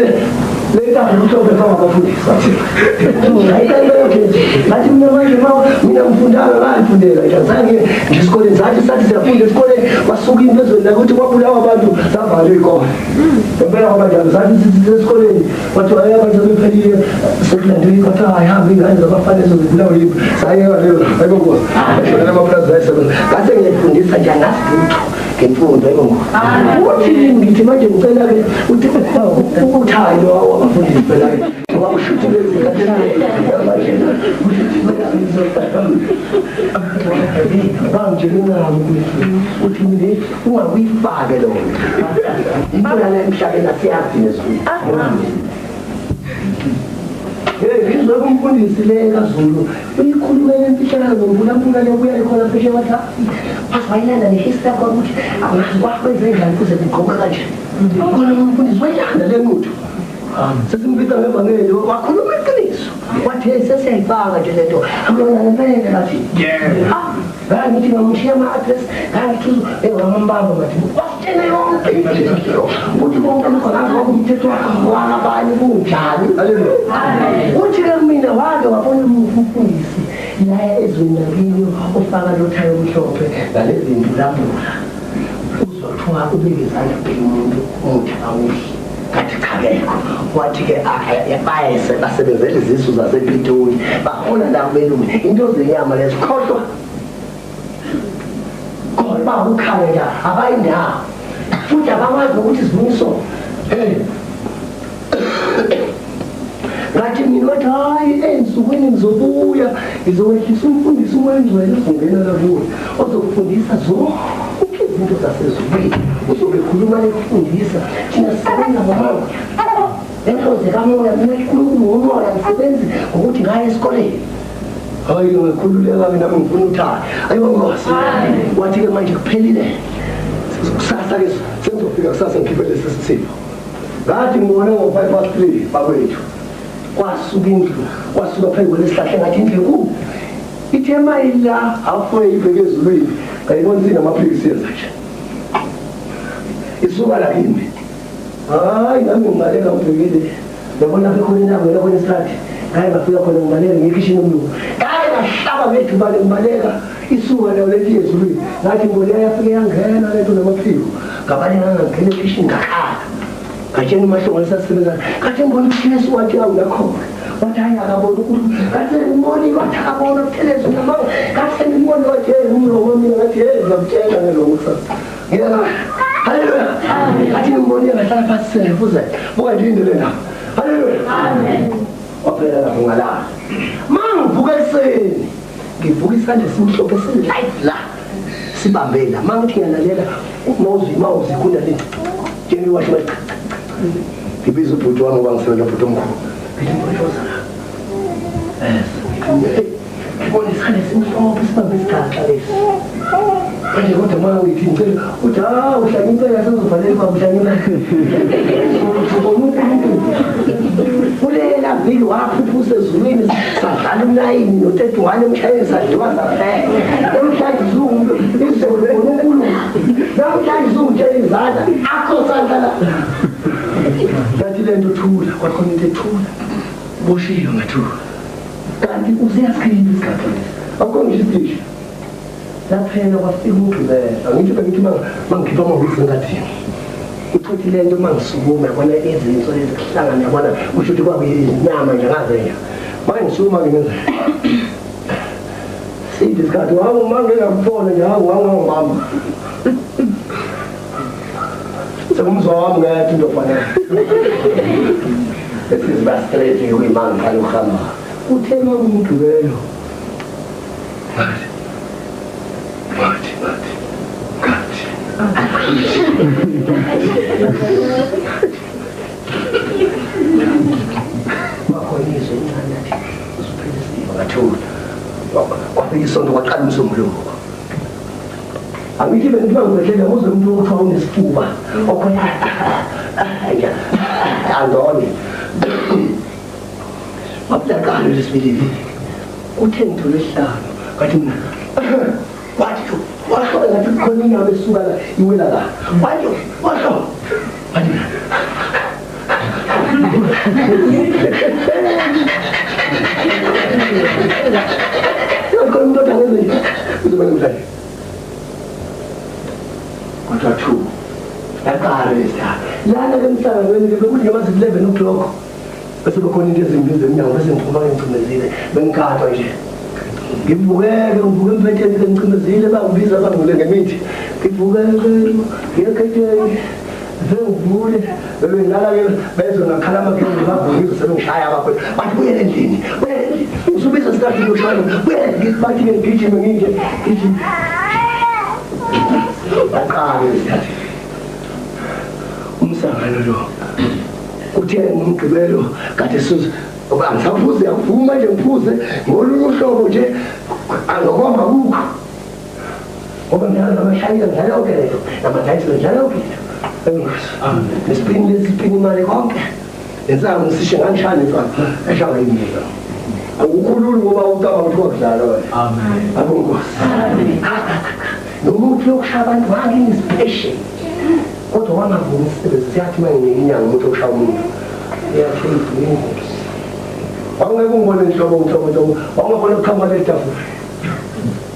le ntambo umhlophe faka abafundisi wathi ngathi mina manje mina ngifundanga ngayifundela nje azange nje esikoleni sathi sathi siyafunda esikoleni kwasuka into ezweni lakuthi kwabulawa abantu savalwa iy'kole impela kwaba njalo sathi sisesikoleni kwathiwa hayi abantu sebephelile sekulandelwe kwathiwa hayi hambe iy'ngane zabafana ezo zibulawe yiphi sayeka leyo hayibo nkosi ashonela amapulazi ayisebenza ngase ngiyayifundisa nje angazi lutho ngemfundo hayibo nkosi uthi ngithi manje ngicela ke uthi uthayi lo wabafundisi phela ke ngoba ushuthi lezi bangitshela incamo uthi mina ungakuyifake loo nto into lana emhlabeni asiyazi nezulu. Hey, ngizwe kumfundisi le kaZulu uyikhulumele imfihlakalo ngombulampula le buya ikhona phesheya wathi waze wayilanda nehisi yakho ukuthi angazi kwakwenze njani kuze kugqoke kanje khona umfundisi wayilanda le ncuthu sesimbiza ngevangeli wakhuluma iqiniso wathi hey sesiyayifaka nje lento amlona ngempela ngathi ah ngithi ngamshiya ama-address ngangithi wamambamba ngathi wasitshela yonke into uthi konke lokho ngazi kwakumthetho wakabani kunjani. Haleluya. Uthi ke mina wake wabona umfundisi la ezweni lakini ofaka lo thayi omhlophe nalezi ntulambula uzothiwa ubeke izandla bheka umuntu umuthi awuhle kathi cha kekho wathi ke bayese basebenzela izisu zasePitoli bahola la kubelungu into zenyama lezikhohlwa kodwa bakukhala nje abayindawo futhi abakwazi ukuthi zibuso. Hey ngathi mina wathi hayi ensukwini ngizobuya ngizowehlisa umfundisi uMoya ozongena la kuwe ozokufundisa zonke izinto zasezulwini uzobe ekhuluma ekufundisa thina sisebenza ngomoya lento zikamoya mina uNkulunkulu ngomoya ngisebenzi ngokuthi ngaye esikoleni. Hayi ngikhululeka mina ngifuna uthando ayibo Nkosi. Wathi ke manje kuphelile kusasa ke sengizofika kusasa ngikhiphe lesi sisipho. Ngathi ngibone ngo-3:05 bakwethu kwasuka indlu kwasuka phezu kwelesihlahla ngathi indlu enkulu ithe mayila halfway ibheke ezulwini ngayibona sinamaphilisi yenza nje isuka la kimi. Hayi nami ngibaleka ngibhekile yabona lapho khona indawo lapho nesikhathi ngaye ngafika khona ngibaleka ngikhishini umlungu ngaye ngahlaba ngejubane ngibaleka isuka nayo lento ezulwini ngathi ngibone yafike yangena lento namaphiko ngabaleka ngangena ekhishini ngakhala ngatshela uMahlongo lesasebenza ngathi ngibona uJesu wathi awunakhona wathi hayi akabona uNkulunkulu ngathi ngibona wathi akabona ukutheleza unamanga ngathi ngibona wathi hey umlomo mina ngathi hey ngiyamtshela ngeloko kusasa ngiyala. Haleluya. Ngathi ngibonile ngahlala phansi sengifuze buka nje into lena. Haleluya. Amen. Waphela lapho ngalala mangivuka ekuseni ngivuka isandla esimhlophe silight la sibambela mangithi ngiyalalela umawuzi mawuzi kunale njengoba washo ngibiza ubhuti wami ngoba ngisebenza ubhuti omkhulu ngithi mfowethu la ngibona isandla esimhlophe sibambe isigaxa lesi. Manje kodwa ma ngithi ngicela uthi ha uhlanya impela sezovalelwa baba uhlanya impela. Kulela viki waphuphusa ezulwini sadlala umnayini no-31 emshayeni sadliwa saphela. Namhlanje izulu uNkulunkulu. Namhlanje uzungitshela izandla akho sandla la. Ngathi le nto thula kwakhona into ethula. Boshiwe ngathula. Kanti useyasikhipha isikhathi lesi. Akukho ngisho isisho. Laphela kwafika umgqibelo. Angithi bengithi mangikhipha amahhovisi engadini. Uthothi le nto mangisukuma yabona izinso lezi kuhlangana yabona kusho ukuthi kwakuyinyama nje ngaze nje. Mangisukuma ngenza. Sithi isikhathi hawu mangingakubona nje hawu wangangibamba. Sekumzwa wami ngathi into ofanele. Esiziba straight kuyimanga ngiqala ukuhamba. Uthe makumgqibelo. Ngathi ngathi wakhona izwe incane athi usuphelisiwe ngathula. Kwafika isonto kwaqala umsombuluko. Angithi bengithi mangikhwehlela uzwe umuntu okuthiwa unesifuba okhona andone. Wabulaqala lesibili. Uthe ngithole isihlanu ngathi mina wathi washo ngathi kukhona inyama esuka la iwela la. Wathi washo wathi mina khona umuntu othi angenze nje uzoba namhlanje. Kodwa 2 yaqala lesithathu lana ke emhlanganweni bekuthi noma zi 11 o'clock bese bekhona into ezimbi zemnyango bese ngiphuma ngicimezile bengikhathwa nje. Ngivukeke ngivuke emphetheni ngicimezile bangibiza bangule ngemithi. Ngivukeke ngiyekhetheni sengivule bebengilala ke bezwe ngakhala amaphilisi bavukile sebengishaya abakhona bathi buyele endlini buyele endlini usubiza isikhathi lokushaya buyele bathi ke ngigijime nginje gijime. Aqala isikhathi umsangano lo uthe ngomgqibelo kade suze angisaphuze yakuvuma nje ngiphuze ngolunye uhlobo nje angokomba kukho ngoba ngidlala namashayela ngidlala yonke lento namadayisi ngidlala yonke into. Nesipini lesipini imali konke nensangu ngisishe ngangishaya nensangu eshaya imina. Akukhululi ngoba ucabanga ukuthi wakudlala wena. Amen. Abonkosi. Amen. Nomuthi yokushaya abantu wanginesipesheni kodwa wangavumi umsebenzi siyathi uma nginike inyanga umuntu oshaya umuntu iyathi ingozi. Wangeke ungibone nhlobo nhlobo nhlobo wangabona ukuqhamuka leli tafula.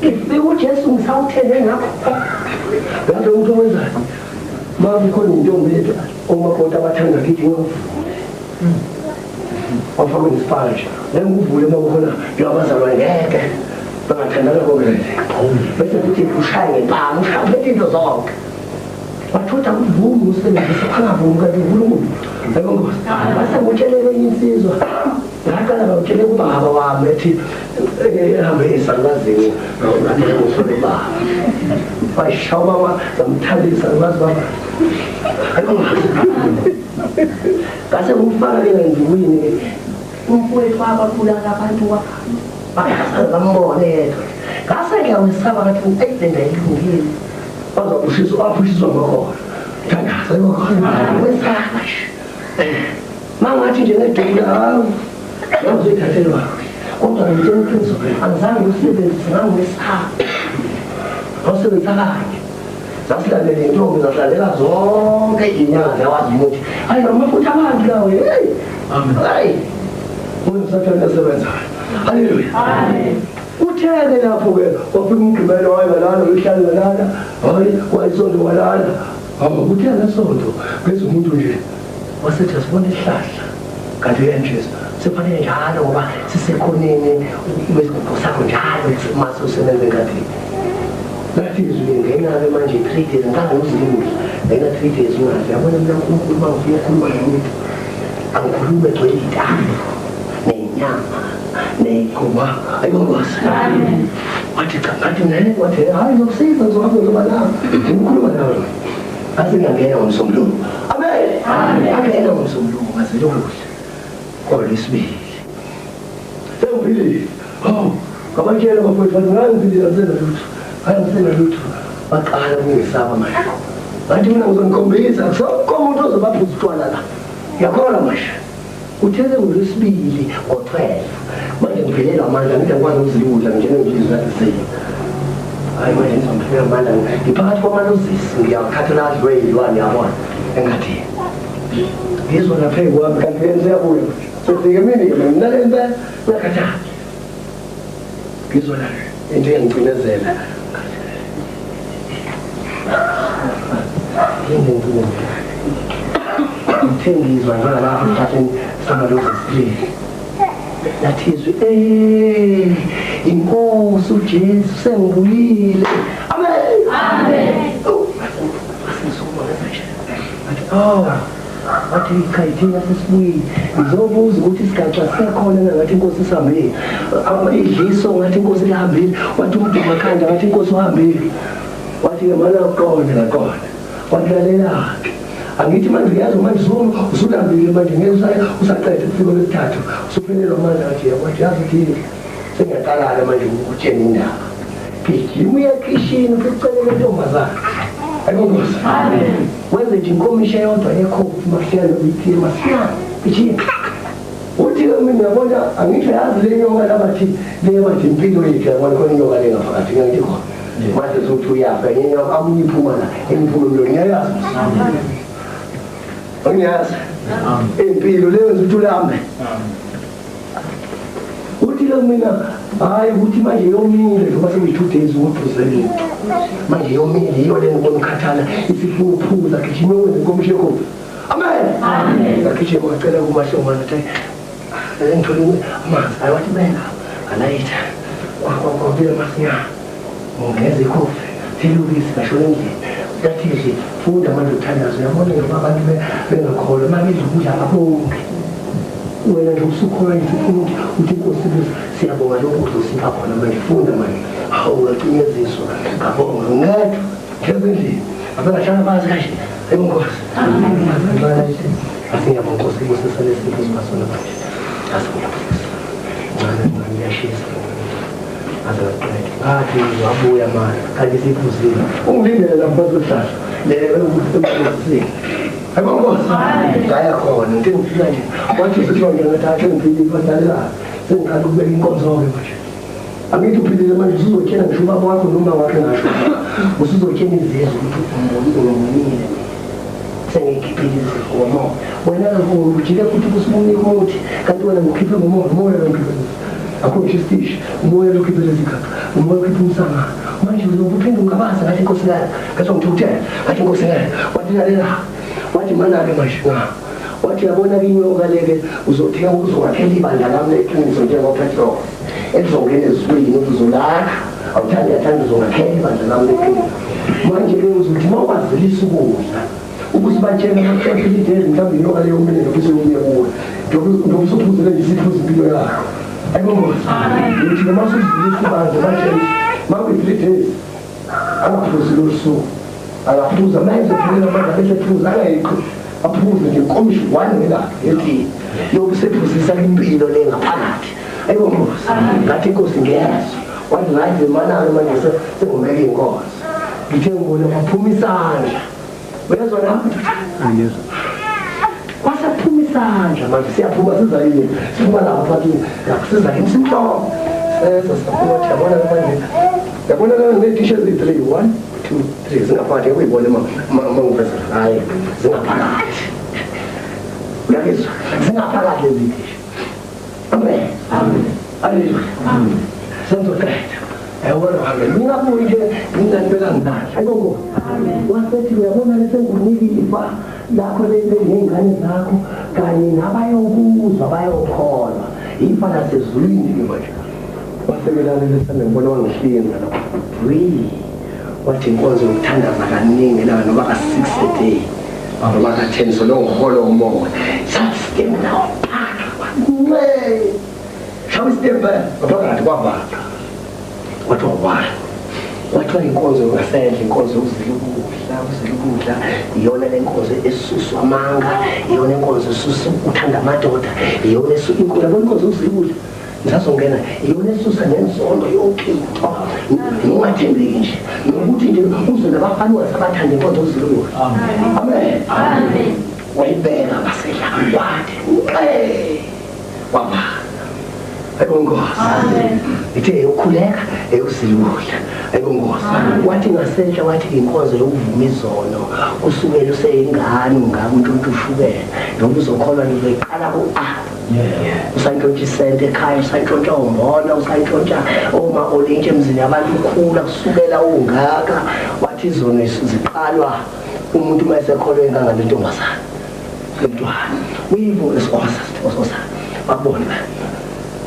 Ifika uJesu ngisawuthele ngakho. Yazi umuntu wenzani? Ma kukhona intombi yethu omakoti abathanda kithi ngiyovula. Wafaka nesipanje. Ngikuvule uma kukhona njengabazalwane ngeke bangathandana konke lezi. Bese kuthi ushaye ngempama ushaye phethe into zonke. Wathotha kuvuma usebenzisa angavumi kanti uNkulunkulu. Yebo Nkosi. Base ngitshelele enye insizwa. Ngaqala ngawutshele kubaba wami ethi ehambe esalukazini ngathi ngusole baba. Wayishaya baba samthanda isalukazi baba. Ngase ngifaka ke ngendukwini ke umfowethu wababulala abantu wabantu bambone yedwa. Ngase ngiyawesaba ngathi eyi le ndawo ilungile. Bazakushiswa afushiswa ngakhona. Thandaza ngakhona. Wesaba nje. Mangathi nje ngedula hawu ngizoyithathelwa. Kodwa ngitshela iqiniso angizange ngiwusebenzise ngangiwesaba. Ngawusebenzisa kanye. Zasilalela intombi zahlalela zonke izinyanga ziyawazi umuthi. Hayi namafutha abantu lawo hey. Amen. Hayi. Usathane esebenzayo. Haleluya. Amen. Utheke lapho ke wafika umgqibelo hayi walala uhlala walala hayi wayisonto walala. Hawu uthe ngesonto bese umuntu nje wasethi asibone isihlahla kanti uyanjisa sefanele njalo ngoba sisekhoneni besigubhu sakho njalo mase usebenze engadini. Nathi izwi ngena-ke manje 3 days nganguziludla ngena 3 days ungadli yabona mina uNkulunkulu uma ngifuna ukukhuluma nomuntu angikhulume egcwele iy'ntambo ney'nyama ney'goma ayibongozi. Wathi cha ngathi mina wathi hayi ngizokusiza ngizohamba ngizoba nawe ngikhuluma nawe. Ngase ngiyangena ngomsombuluko. Amen. Angena ngomsombuluko ngazela ukudla. Kwalesibili. Sengiphilile. Hawu ngabatshela bafowethu bathi ngangiphilile angisena lutho. Hayi angisena lutho. Baqala ukungisaba manje. Ngathi mina ngizonikhombisa sonke umuntu ozobaphuza utshwala la. Ngiyakholwa manje. Uthele ngolwesibili ngo-12. Manje ngiphelelwa amandla ngithi angikwazi ukuzilula njenengizizwa zisile. Hayi manje ngizophelela amandla ngiphakathi kwamalozisi ngiyawathatha adliwe yilwane yabona engathi ngizwa lapha kwami kanti yenze yabuya sefike mina-ke mina le impela ngiyakhathala ngizwa la into eyangicinezela ngithe ngizwa njengalapho esihlahleni samalozisi lathi izwi inkosi uJesu sengibuyile. Amen. Amen. Oh, wathi cha ithina sesibuyile ngizobuza ukuthi isigaxa sisekhona na ngathi inkosi isihambile idliso ngathi inkosi lihambile wathi umdumo ekhanda ngathi inkosi uhambile wathi-ke mana uqonde ngaqonda wathi lalela-ke angithi manje uyazi manje usulambile manje ngeke usaqeda ufika lwesithathu usuphelelwa amandla ngathi yebo wathi yazi uthini sengiyaqala-ke manje ukutshena indaba gijima uye ekhishini ufike ucelele intombazane. Ayibongozi. Amen. Wenze nje inkomishi eyodwa yekhofi masinyane itiye masinyane gijima. Uthi-ke mina uyabona angisho yazi le nyoka labathi le bathi impilo yethu yabona khona inyoka le ngaphakathi ngithi khona manje sokuthi uyafa enye inyoka amunye iphuma la enye iphuma emlonyeni ngiyayazi angiyazi impilo leyo nje uthi ulambe. Uthi-ke mina hayi ukuthi manje yomile njengoba sekuyi-2 days ukuphuze lutho manje yomile yiyo le ngibona ukhathala isifuna ukuphuza gijima wenze inkomishi yekhofi. Amen. Amen. Ngagijima ngacela kumahlongwane athi ngithole amanzi hayi wathi beka alayitha kwabila masinyane ngeza ikhofi thela ubisi ngashona endlini yathi nje funda manje uthandazo uyabona njengoba abantu bengakholwa uma bedla ukudla ababonke wena nje usukholwa nje ufuna ukuthi inkosi siyabonga lokhu kudla usipha khona manje funda manje hawu ngacinyeziswa ngabonga ngedwa ngeza endlini abengahlala phansi kanje ayibonkosi asingiyabonga inkosi ibusisa lesipho sibasona manje asingiyabonga ncane ncane iyashisa aze ngaqeda ngathi wabuya manje kanti siphuzile ungilindele lapha phansi kwesihlahla le ekuphuzile ayibonkosi ngaya khona ngithe ngifika nje wathi sesibangena ngathi ake ngiphilile badalela sengiqala ukubeka inkonzo-ke manje angithi uphilile manje usuzotshela ngisho ubaba wakho noma wakhe ngasho usuzotshela izizwe ukuthi ungonile sengiyikhiphile izifo ngomoya wena ujike futhi kusibunika umuthi kanti wena ngikhiphe ngomoya umoya lokhiphe akho ngisho isitishi umoya lokhiphe lezigaba umoya ukhiphe umsangano manje uzobuphinde ungabaza ngathi inkosi ngale ngathi ngithukuthela ngathi inkosi ngale wathi lalela wathi mana-ke manje wathi yabona-ke inyoka le-ke uzothenga uzowakhela ibandla lami leqiniso njengoPetros elizongena ezulwini uzolakha awuthandi yathanda uzongakhela ibandla lami leqiniso manje-ke uzothi uma ukwazilisa ukudla ukusibatshela ama-three days mhlawumbe inyoka leyo kumele nobuse uye kuwe njengoba usuphuzele nje isiphuza impilo yakho ayibongozi ngithi noma usuzilisa ibandla batshela uma kuyi-3 days angaphuzi lolu suku angaphuza manje ephelela amandla bese phuza angayiqhi aphuze nje inkomishi one ngelanga yetiye yobe usephuzisa impilo le ngaphakathi ayibongozi ngathi inkosi ngiyezwa wathi right mana-ke manje sengumeka iy'nkonzo ngithe ngibona kwaphuma isandla uyezwa lapho Angizwa. Kwasephuma isandla manje siyaphuma siza yini siphuma lapho phakathi lapho siza yini simhlophe seza saphuma yabona manje yabona la ngineedishi eziyi-3 1 2 3 zingaphakathi uyibone ma ngiveza hayi zingaphakathi uyakizwa zingaphakathi lezi dishi. Amen. Amen. Haleluya. Amen. Senzoqeda yabona manje ngingabuyi nje nginganibeka ngidala ayibongo. Amen. Wasethi uyabona lesengunika ifa lakho ley'ngane zakho kanye nabayokuzwa bayokholwa ifa lasezulwini manje wasekelale lesandla ngibona wangihlinza lapho wathi inkonzo yokuthandaza kaningi elanga noma ka-6 a day noma ka-10 so lo ngiholo umoya sathi stem nawo phaka shawa istem ngaphakathi kwabhaqa kwathiwa one kwathiwa inkonzo yokungasendla inkonzo yokuzila ukudla ukuzila ukudla iyona le nkonzo esuswa amanga iyona inkonzo esusa uthanda amadoda iyona yabona inkonzo yokuzila ukudla Ngisazongena iyona esusa nenzondo yonke into. Ngingathembeki nje. Nokuthi nje uze nabafana ungasabathanda inkonzo uzilula. Amen. Amen. Wayibeka basehla wathi waba. Ayibongozi. Amen. Ithe ukhuleka eyuzilula. Ayibongozi. Wathi ngasenhla wathi inkonzo yokuvuma izono kusukela useyingane ungaka untshontsha ushukela noma uzokholwa uzoyiqala ku-A. Usantshontsha isente ekhaya, usantshontsha umbona, usantshontsha oma olintshi emzini yabantu ukhula kusukela ungaka. Wathi izono ziqalwa umuntu uma esekholwe inganga lentombazana. Lomntwana uyibo esikhosa sithosa bakubona.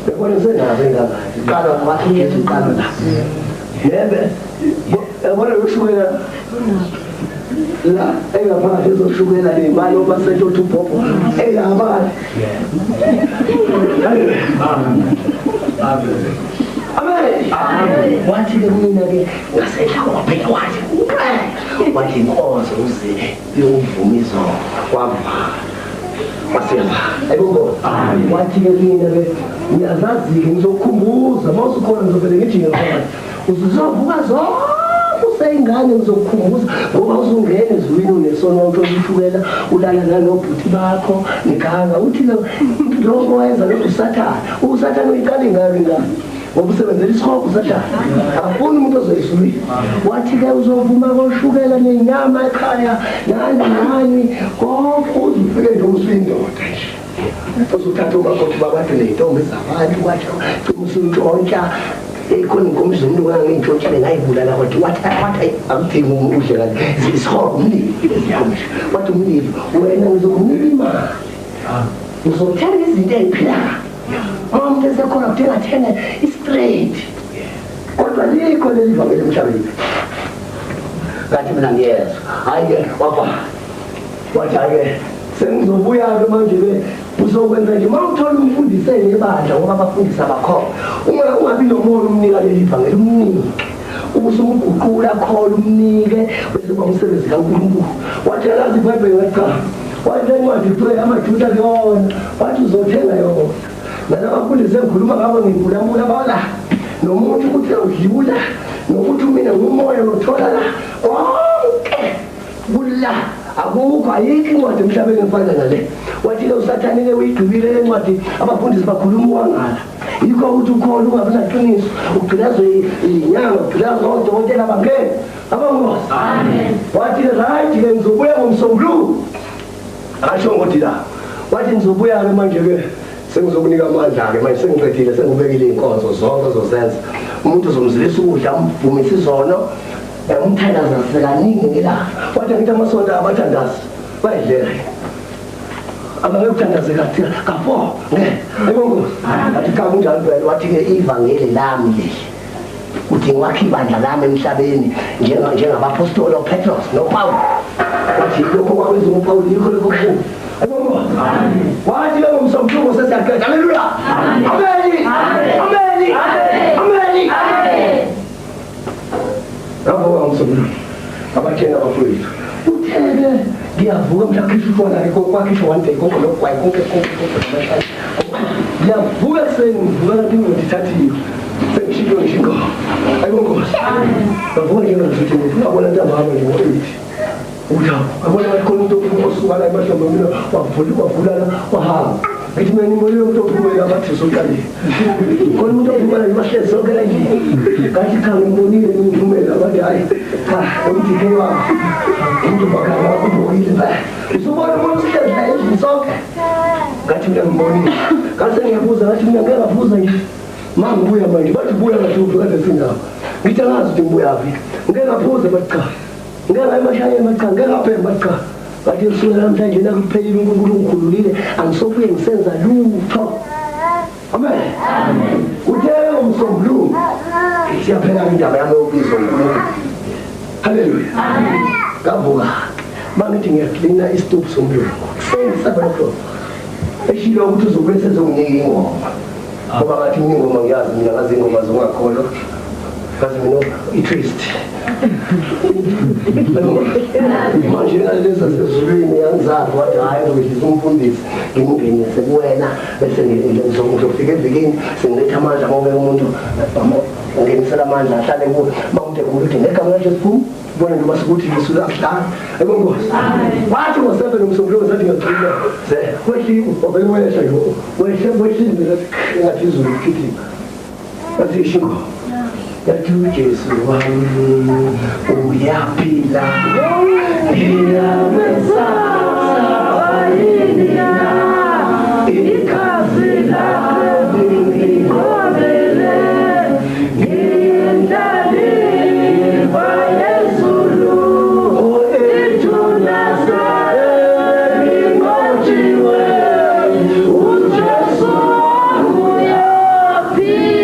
Bebona senazo inganga. Iqalwa wathi Jesu iqalwa la. Yebe yabona ushukela la engaphakathi ezoshukela le mali obasento uthi ubhobho engaphakathi. Amen. Amen. Wathi ke mina ke ngasehla waphela wathi wathi inkonzo uze yokuvuma izono wavala. Waseva. Ayibongo. Wathi ke mina ke ngiyazazi-ke ngizokukhumbuza uma usukhona ngizovele ngijike ngaphansi. Uzovuka zonke useyingane ngizokukhumbuza ngoba uzungena ezulwini unesono ushukela ulala nanobhuti bakho niganga uthi lokho wayenza lokhu uSathane. USathane uyiqala ingane ingane. Ngoba usebenzela isihogo uSathane. Akafuni umuntu ozoyizulwini. Wathi ke uzovuma koshukela nenyama ekhaya nani nani konke uzufike nje usuyindoda nje. Uzothatha umakoti babantu ney'ntombi zabantu kwatsho usuntshontsha ikhona inkomo zomntu ngangiyintshontshile ngayibulala kodwa wathi akudingi udle kanje isihogo umlilo izinkomisho wathi umlilo wena ngizokunika imali ngizothenga izinto ey'philayo uma umuntu esekhona kuthenga athenge i-straight kodwa likho leli vangeli emhlabeni. Ngathi mina ngiyezwa hhayi-ke wavala wathi hhayi-ke sengizobuya-ke manje-ke uzokwenza nje uma uthola umfundisi enebandla ngoba abafundisi abakhona ungabi nomona umnika leli vangeli umnike ubusumguqula khona umnike bese kuba umsebenzi kaNkulunkulu. Wathi alazi iBhayibheli wathi cha wathi incwadi kuthiwa amaJuda kuyona wathi uzothenga yona nalabafundisi engikhuluma ngabo ngibulamula bala nomuntu ukuthi udlula nokuthi mina ngumoya nothola la konke kula akukho ayikho incwadi emhlabeni efana nale. Wathi ke uSathane ke uyigqibile le ncwadi abafundisi bakhuluma uwangala yikho ukuthi ukhona ungabi naqiniso ugqilazwe inyanga ugqilazwe odokotela bangene abangozi. Amen. Wathi ke right ke ngizobuya ngomsombuluko akasho ngokuthi la wathi ngizobuya ke manje ke sengizokunika amandla ke manje sengiqedile sengubekile iy'nkonzo zonke ozozenza umuntu uzomzilisa ukudla umvumise izono umthandaza sekaningi ngelanga. Wathi angithi amasonto abathandazi bayidlela abangeke kuthandaze ka-4 ngeke ayibongozi. Wathi cha kunjalo phela wathi-ke ivangeli lami leli uthi ngiwakhe ibandla lami emhlabeni njengabapostoli oPetros noPawulu. Wathi lokho kwakwenza uPawulu yikho lokho kukhulu. Ayibongozi. Wathi ke ngomsombuluko sesiyaqeda. Haleluya. Amen. Amen. Amen. Amen. Lapho ngomsombuluko abatshena abafowethu uthele ngiyavuka mhla khishwa utshwala-ke kwakhishwa one day konke nokugwayi konke konke konke ngiyavuka ekuseni ngivuka kanti ingqondo ithathiwe sengishilo ngisho ingoma ayibongozi. Ngavuka nje ngazuthi ngabona ntambama nje ngo-8 ukuthi ngabona ngathi khona umuntu osuka la emahlombe mina wavulala wahamba. Ngithi mina ngibonile umuntu ophumela abathi soqalile khona umuntu ophumela nje bahlezi sonke la endlini ngathi cha ngimbonile ngiphumela bathi hhayi cha umdike wami umuntu bakhala ubukile ba usubona umuntu uhlezi la endlini sonke. Ngathi mina ngibonile ngase ngiyabuza ngathi mina ngeke ngabuza nje ma ngibuya manje bathi buya ngathi uphi kade sinabo ngithi angazi ukuthi ngibuyaphi ngeke ngaphuza bathi cha ngeke ngaye emashayeni bathi cha ngeke ngabhema bathi cha. Wathi kusukela namhlanje nakuphelile uNkulunkulu ungikhululile angisobuye ngisenza lutho. Amen. Uthe ngomsombuluko siyaphela indaba yami yobizo uNkulunkulu. Haleluya. Amen. Ngavuka mangithi ngiyaklina isitofu somlilo kuseni 7 o'clock eshilo ukuthi uzobuye sezonginika ingoma ngoba ngathi mina ingoma ngiyazi mina ngazi ingoma zongakholwa. Kazi mina i-twist. Manje nalezi zasezulwini angizazi wathi hhayi ngizobehlisa umfundisi ngimngenise kuwena bese ngizofika evikini sengiletha amandla ngoba umuntu ungenisela amandla ahlale kuwe uma umuntu egula uthi ngegama laJesu phuma ubone njengoba sikuthi lisuke akuhlala. Ayibongozi. Wathi ngo-7 umsombuluko sathi ngiyagcina wehlile wavele wehla nje wehlile ngathi izulu likhithika. Wathi ishingo yathi uJesu wami uyaphila ngiyamesaba yini na igazi lakhe lingigqobele ngiyindlalifa yezulu ithuna selinqotshiwe uJesu uyaphila.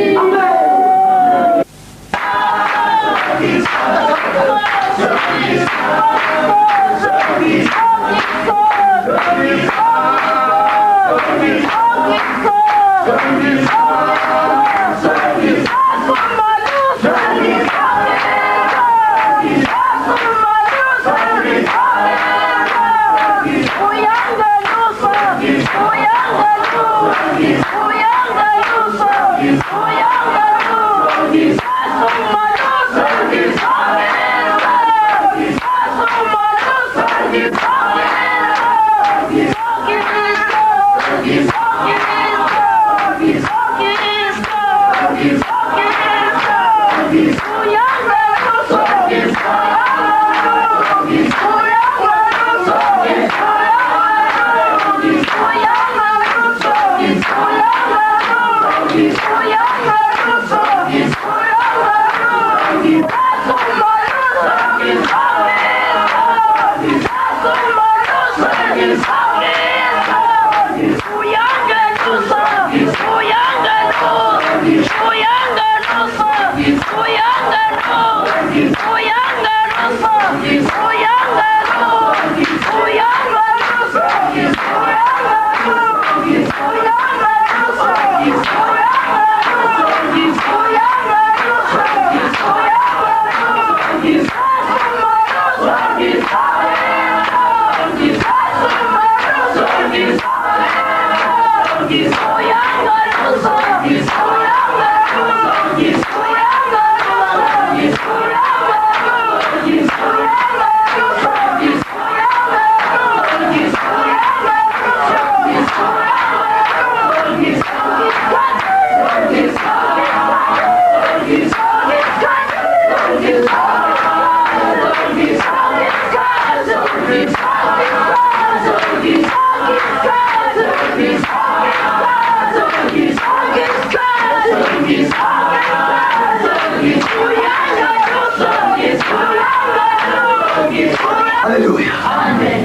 Hallelujah. Amen.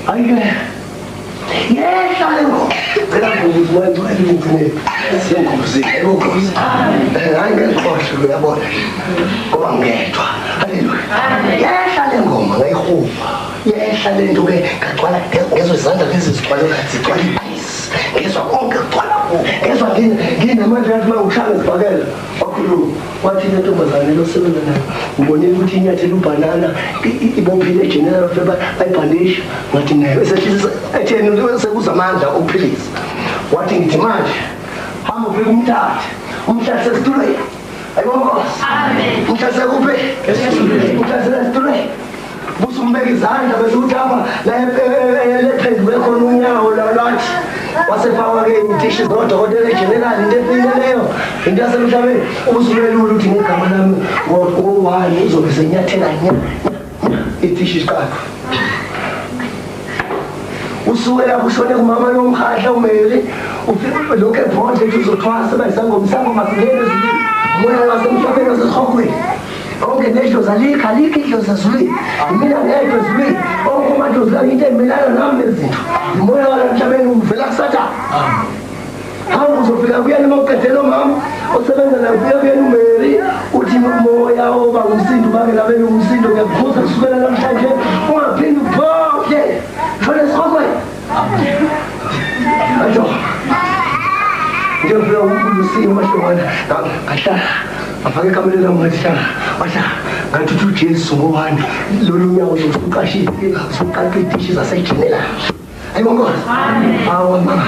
Amen. Yes, wathi le ntombazane losebenza nayo ubonile ukuthi inyathela ubhanana ibophile egeneral feba ayibhandisha ngathi nayo esehlisa etheni sekuza amandla okuphilisa wathi ngithi manje hamba ufike umthathe umthathe esitulweni ayibonkosi amen umthathe kuphi esitulweni umthathe esitulweni busumbeka izandla bese uthi apha la lephenduke khona unyawo lwathi wasefakwa ke intishi zodokotela egeneral into efile leyo into yasemhlabeni ubusulelula ukuthi ngegama lami ngo-one uzobe senyathela nya itishi iqaqo usuke lapho ushone kumama lomkhahla uMary ufike lokhu ebhodle ethi uzothwasa bayisangoma isangoma singene ezulwini umoya wasemhlabeni wasesihogweni onke nedlozi alikho alikho idlozi ezulwini imina ngedwa ezulwini onke amadlozi into emelana nami nezinto umoya wala emhlabeni uvela kuSathane hamba uzofika kuyena uma uqedela umama osebenza naye ufika kuyena uMary uthi umoya oba umsindo ubangela bebe umsindo ngiyakukhuza kusukela namhlanje ungaphinde uphohle shona esihogweni ajo ngiyofika Ngilusini mahlongwana ngahlala ngafaka ekameleni lami ngathi hlala wahlala ngathi uthi uJesu ngowani lolu nyawo usuqashile usuqaqa iy'tishi zasejenela. Ayibonkosi. Awu mama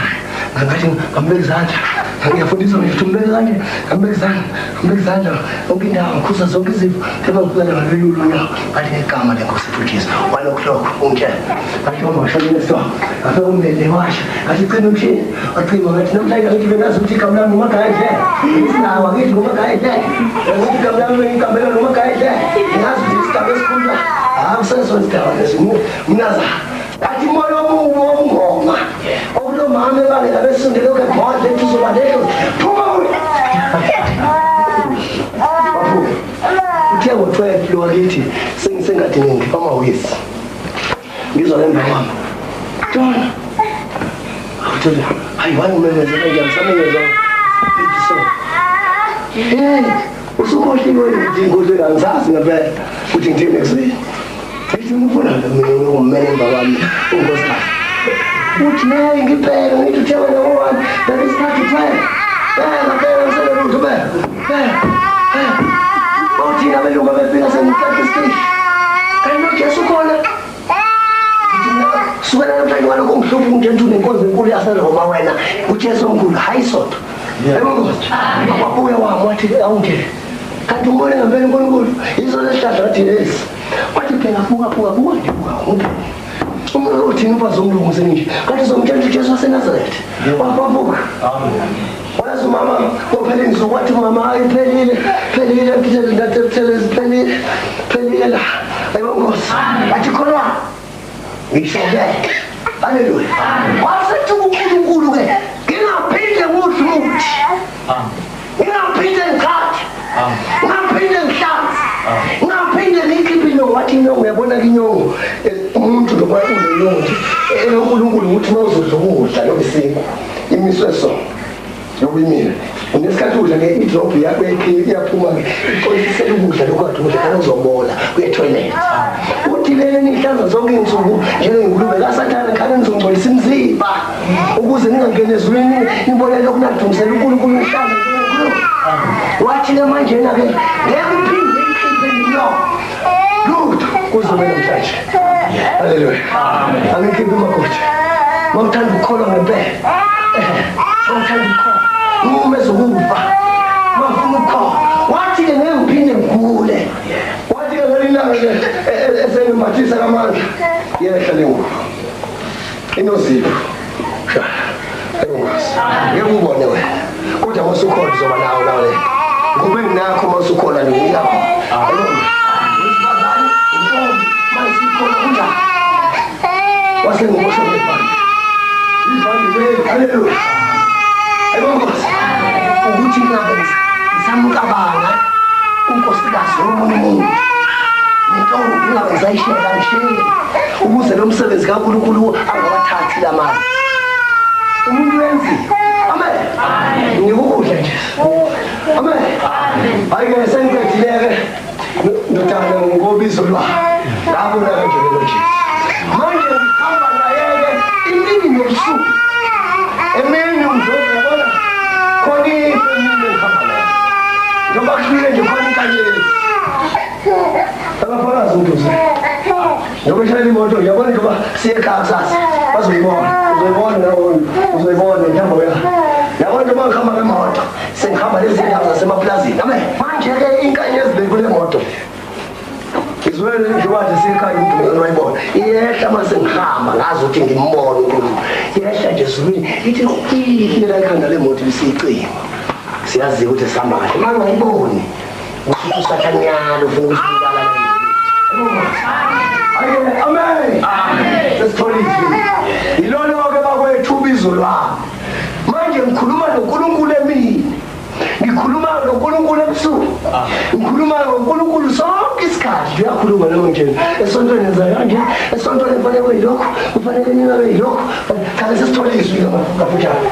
ngathi ngambeka izandla ngiyafundiswa ngisho umbeka kanje ngambeka izandla ngambeka izandla yonke indawo ngikhuza zonke izifo kepha ngifika ngalolu unyawo ngathi ngegama lenkosi uJesu 1 o'clock ungitshela ngathi mama washonile so ngafika umlele washa ngathi cima umshini wacima ngathi namhlanje ngithi bengazi ukuthi igama lami nguMagayedle isinawa ngithi nguMagayedle ngathi igama lami ngigambela nguMagayedle ngazi ukuthi isigaba esikhulu akuseso isigaba lesi mnaza ngathi moya omubi wobungoma okulomama ebangela besunde lokhu ebhodle ethi uzoba lehlo phuma kuye. Uthe ngo-12 lo wakithi sengisengadini ngikhipha amawisi ngizwa ngemva kwami John awuthole hayi wangimemeza kanje angisamemeza ithi so hey usukhohliwe ukuthi inkosi angisazi ngempela ukuthi ngithini ekuseni ngithi ngifuna mina ukumele emva kwami unkosikazi uthi naye ngibheke ngithi uthe wena ngowani that is 12 bheka bheka ngiselelutho bheka bheka bawuthina abelungu abefika sengiqeda isiteshi kanti noJesu khona sukela namhlanje walokhu ungihlupha ungitshela ukuthi unenkonzo enkulu yaseRoma wena uJesu omkhulu hhayi isonto wabuya wami wathi awungitshele kanti umbone ngempela uNkulunkulu yizo lesihlahla wathi lesi wathi bheka buka buka buka nje buka nguphi umuntu uthini umfazi womlungu seninje kanti uzomtshela ukuthi uJesu waseNazaretha wavuka. Wazi umama kophela insuku wathi mama hayi phelile phelile phelile phelile phelile la ayibonkosi wathi kholwa ngisho ke haleluya wasethi uNkulunkulu ke ngingaphinde ngudla umuthi ngingaphinde ngichathe ngingaphinde ngihlanze ngingaphinde ngikhiphe inyongo wathi inyongo uyabona ke inyongo umuntu noma unenyongo nje eloNkulunkulu ukuthi uma uzodla ukudla noma isinkwa imiswe so yokwimile unesikhathi udla ke idrop yakho iyaphuma ke iqondisela ukudla lokhu kade udla kana uzobola kuye toilet uthi lele nihlanza zonke insuku njengengulube kaSathane khane nizongcolisa imizimba ukuze ningangeni ezulwini nibone lokhu nadumisela uNkulunkulu nihlanze njengenkulunkulu wathi ke manje na ke ngeke uphinde ikhiphe inyongo lutho kuzobe namhlanje. Haleluya. Angikhiphe umakoti mawuthanda ukukholwa ngempela mawuthanda ukukholwa umume zokufa mawufuna ukukholwa wathi ke ngeke ngiphinde ngigule wathi ke ngelinye ilanga esengimbathisa ngamandla yehla le ngubo inozipho ayongazi ngeke ubone wena kodwa mawusukhona uzoba nawo nawo le ngoba enginakho mawusukhona ngiyakho wesifazane intombi mayisikhona kunjani wasengibosho ngebhande ibhande leli haleluya ayibonkosi ukuthi ngabe ngisamcabanga unkosikazi womunye umuntu nentombi ngabe ngisayishela ngishele ukuze lo msebenzi kaNkulunkulu angawathathi lamali umuntu uyenziwa. Amen. Ngikudla nje. Amen. Hayi ke sengiqedile ke ndodana ngobizo lwami ngabona kanje lo Jesu manje ngihamba naye ke imini nobusuku emini ngizobona khona imini ngihamba naye njengoba kuhlule nje khona inkanyezi abafakazi uduze njengoba eshayela imoto ngiyabona njengoba siye ekhaya kusasa bazoyibona uzoyibona nawe uzoyibona ngihamba uya yabona njengoba ngihamba ngemoto sengihamba lezi ndawo zasemaplazini. Amen. Manje ke inkanyezi bekule moto izwele njengoba nje siyekhaya umuntu wayibona iyehla mase ngihamba ngazi ukuthi ngimbone uNkulunkulu iyehla nje ezulwini ithi qhwile la ikhanda lemoto isicima siyazi ukuthi sihamba kahle manje ngayiboni ukuthi uSathane yalo ufuna ukusibulala. Amen. Amen. Sesithola izwi. Yilona ke bakwethu ubizo lwami. Manje ngikhuluma noNkulunkulu emini. Ngikhuluma noNkulunkulu ebusuku. Ngikhuluma noNkulunkulu sonke isikhathi. Uyakhuluma noma nje esontweni enza kanje, esontweni kufanele kube yilokhu, kufanele ningabe yilokhu. Cha sesithola izwi kafushane.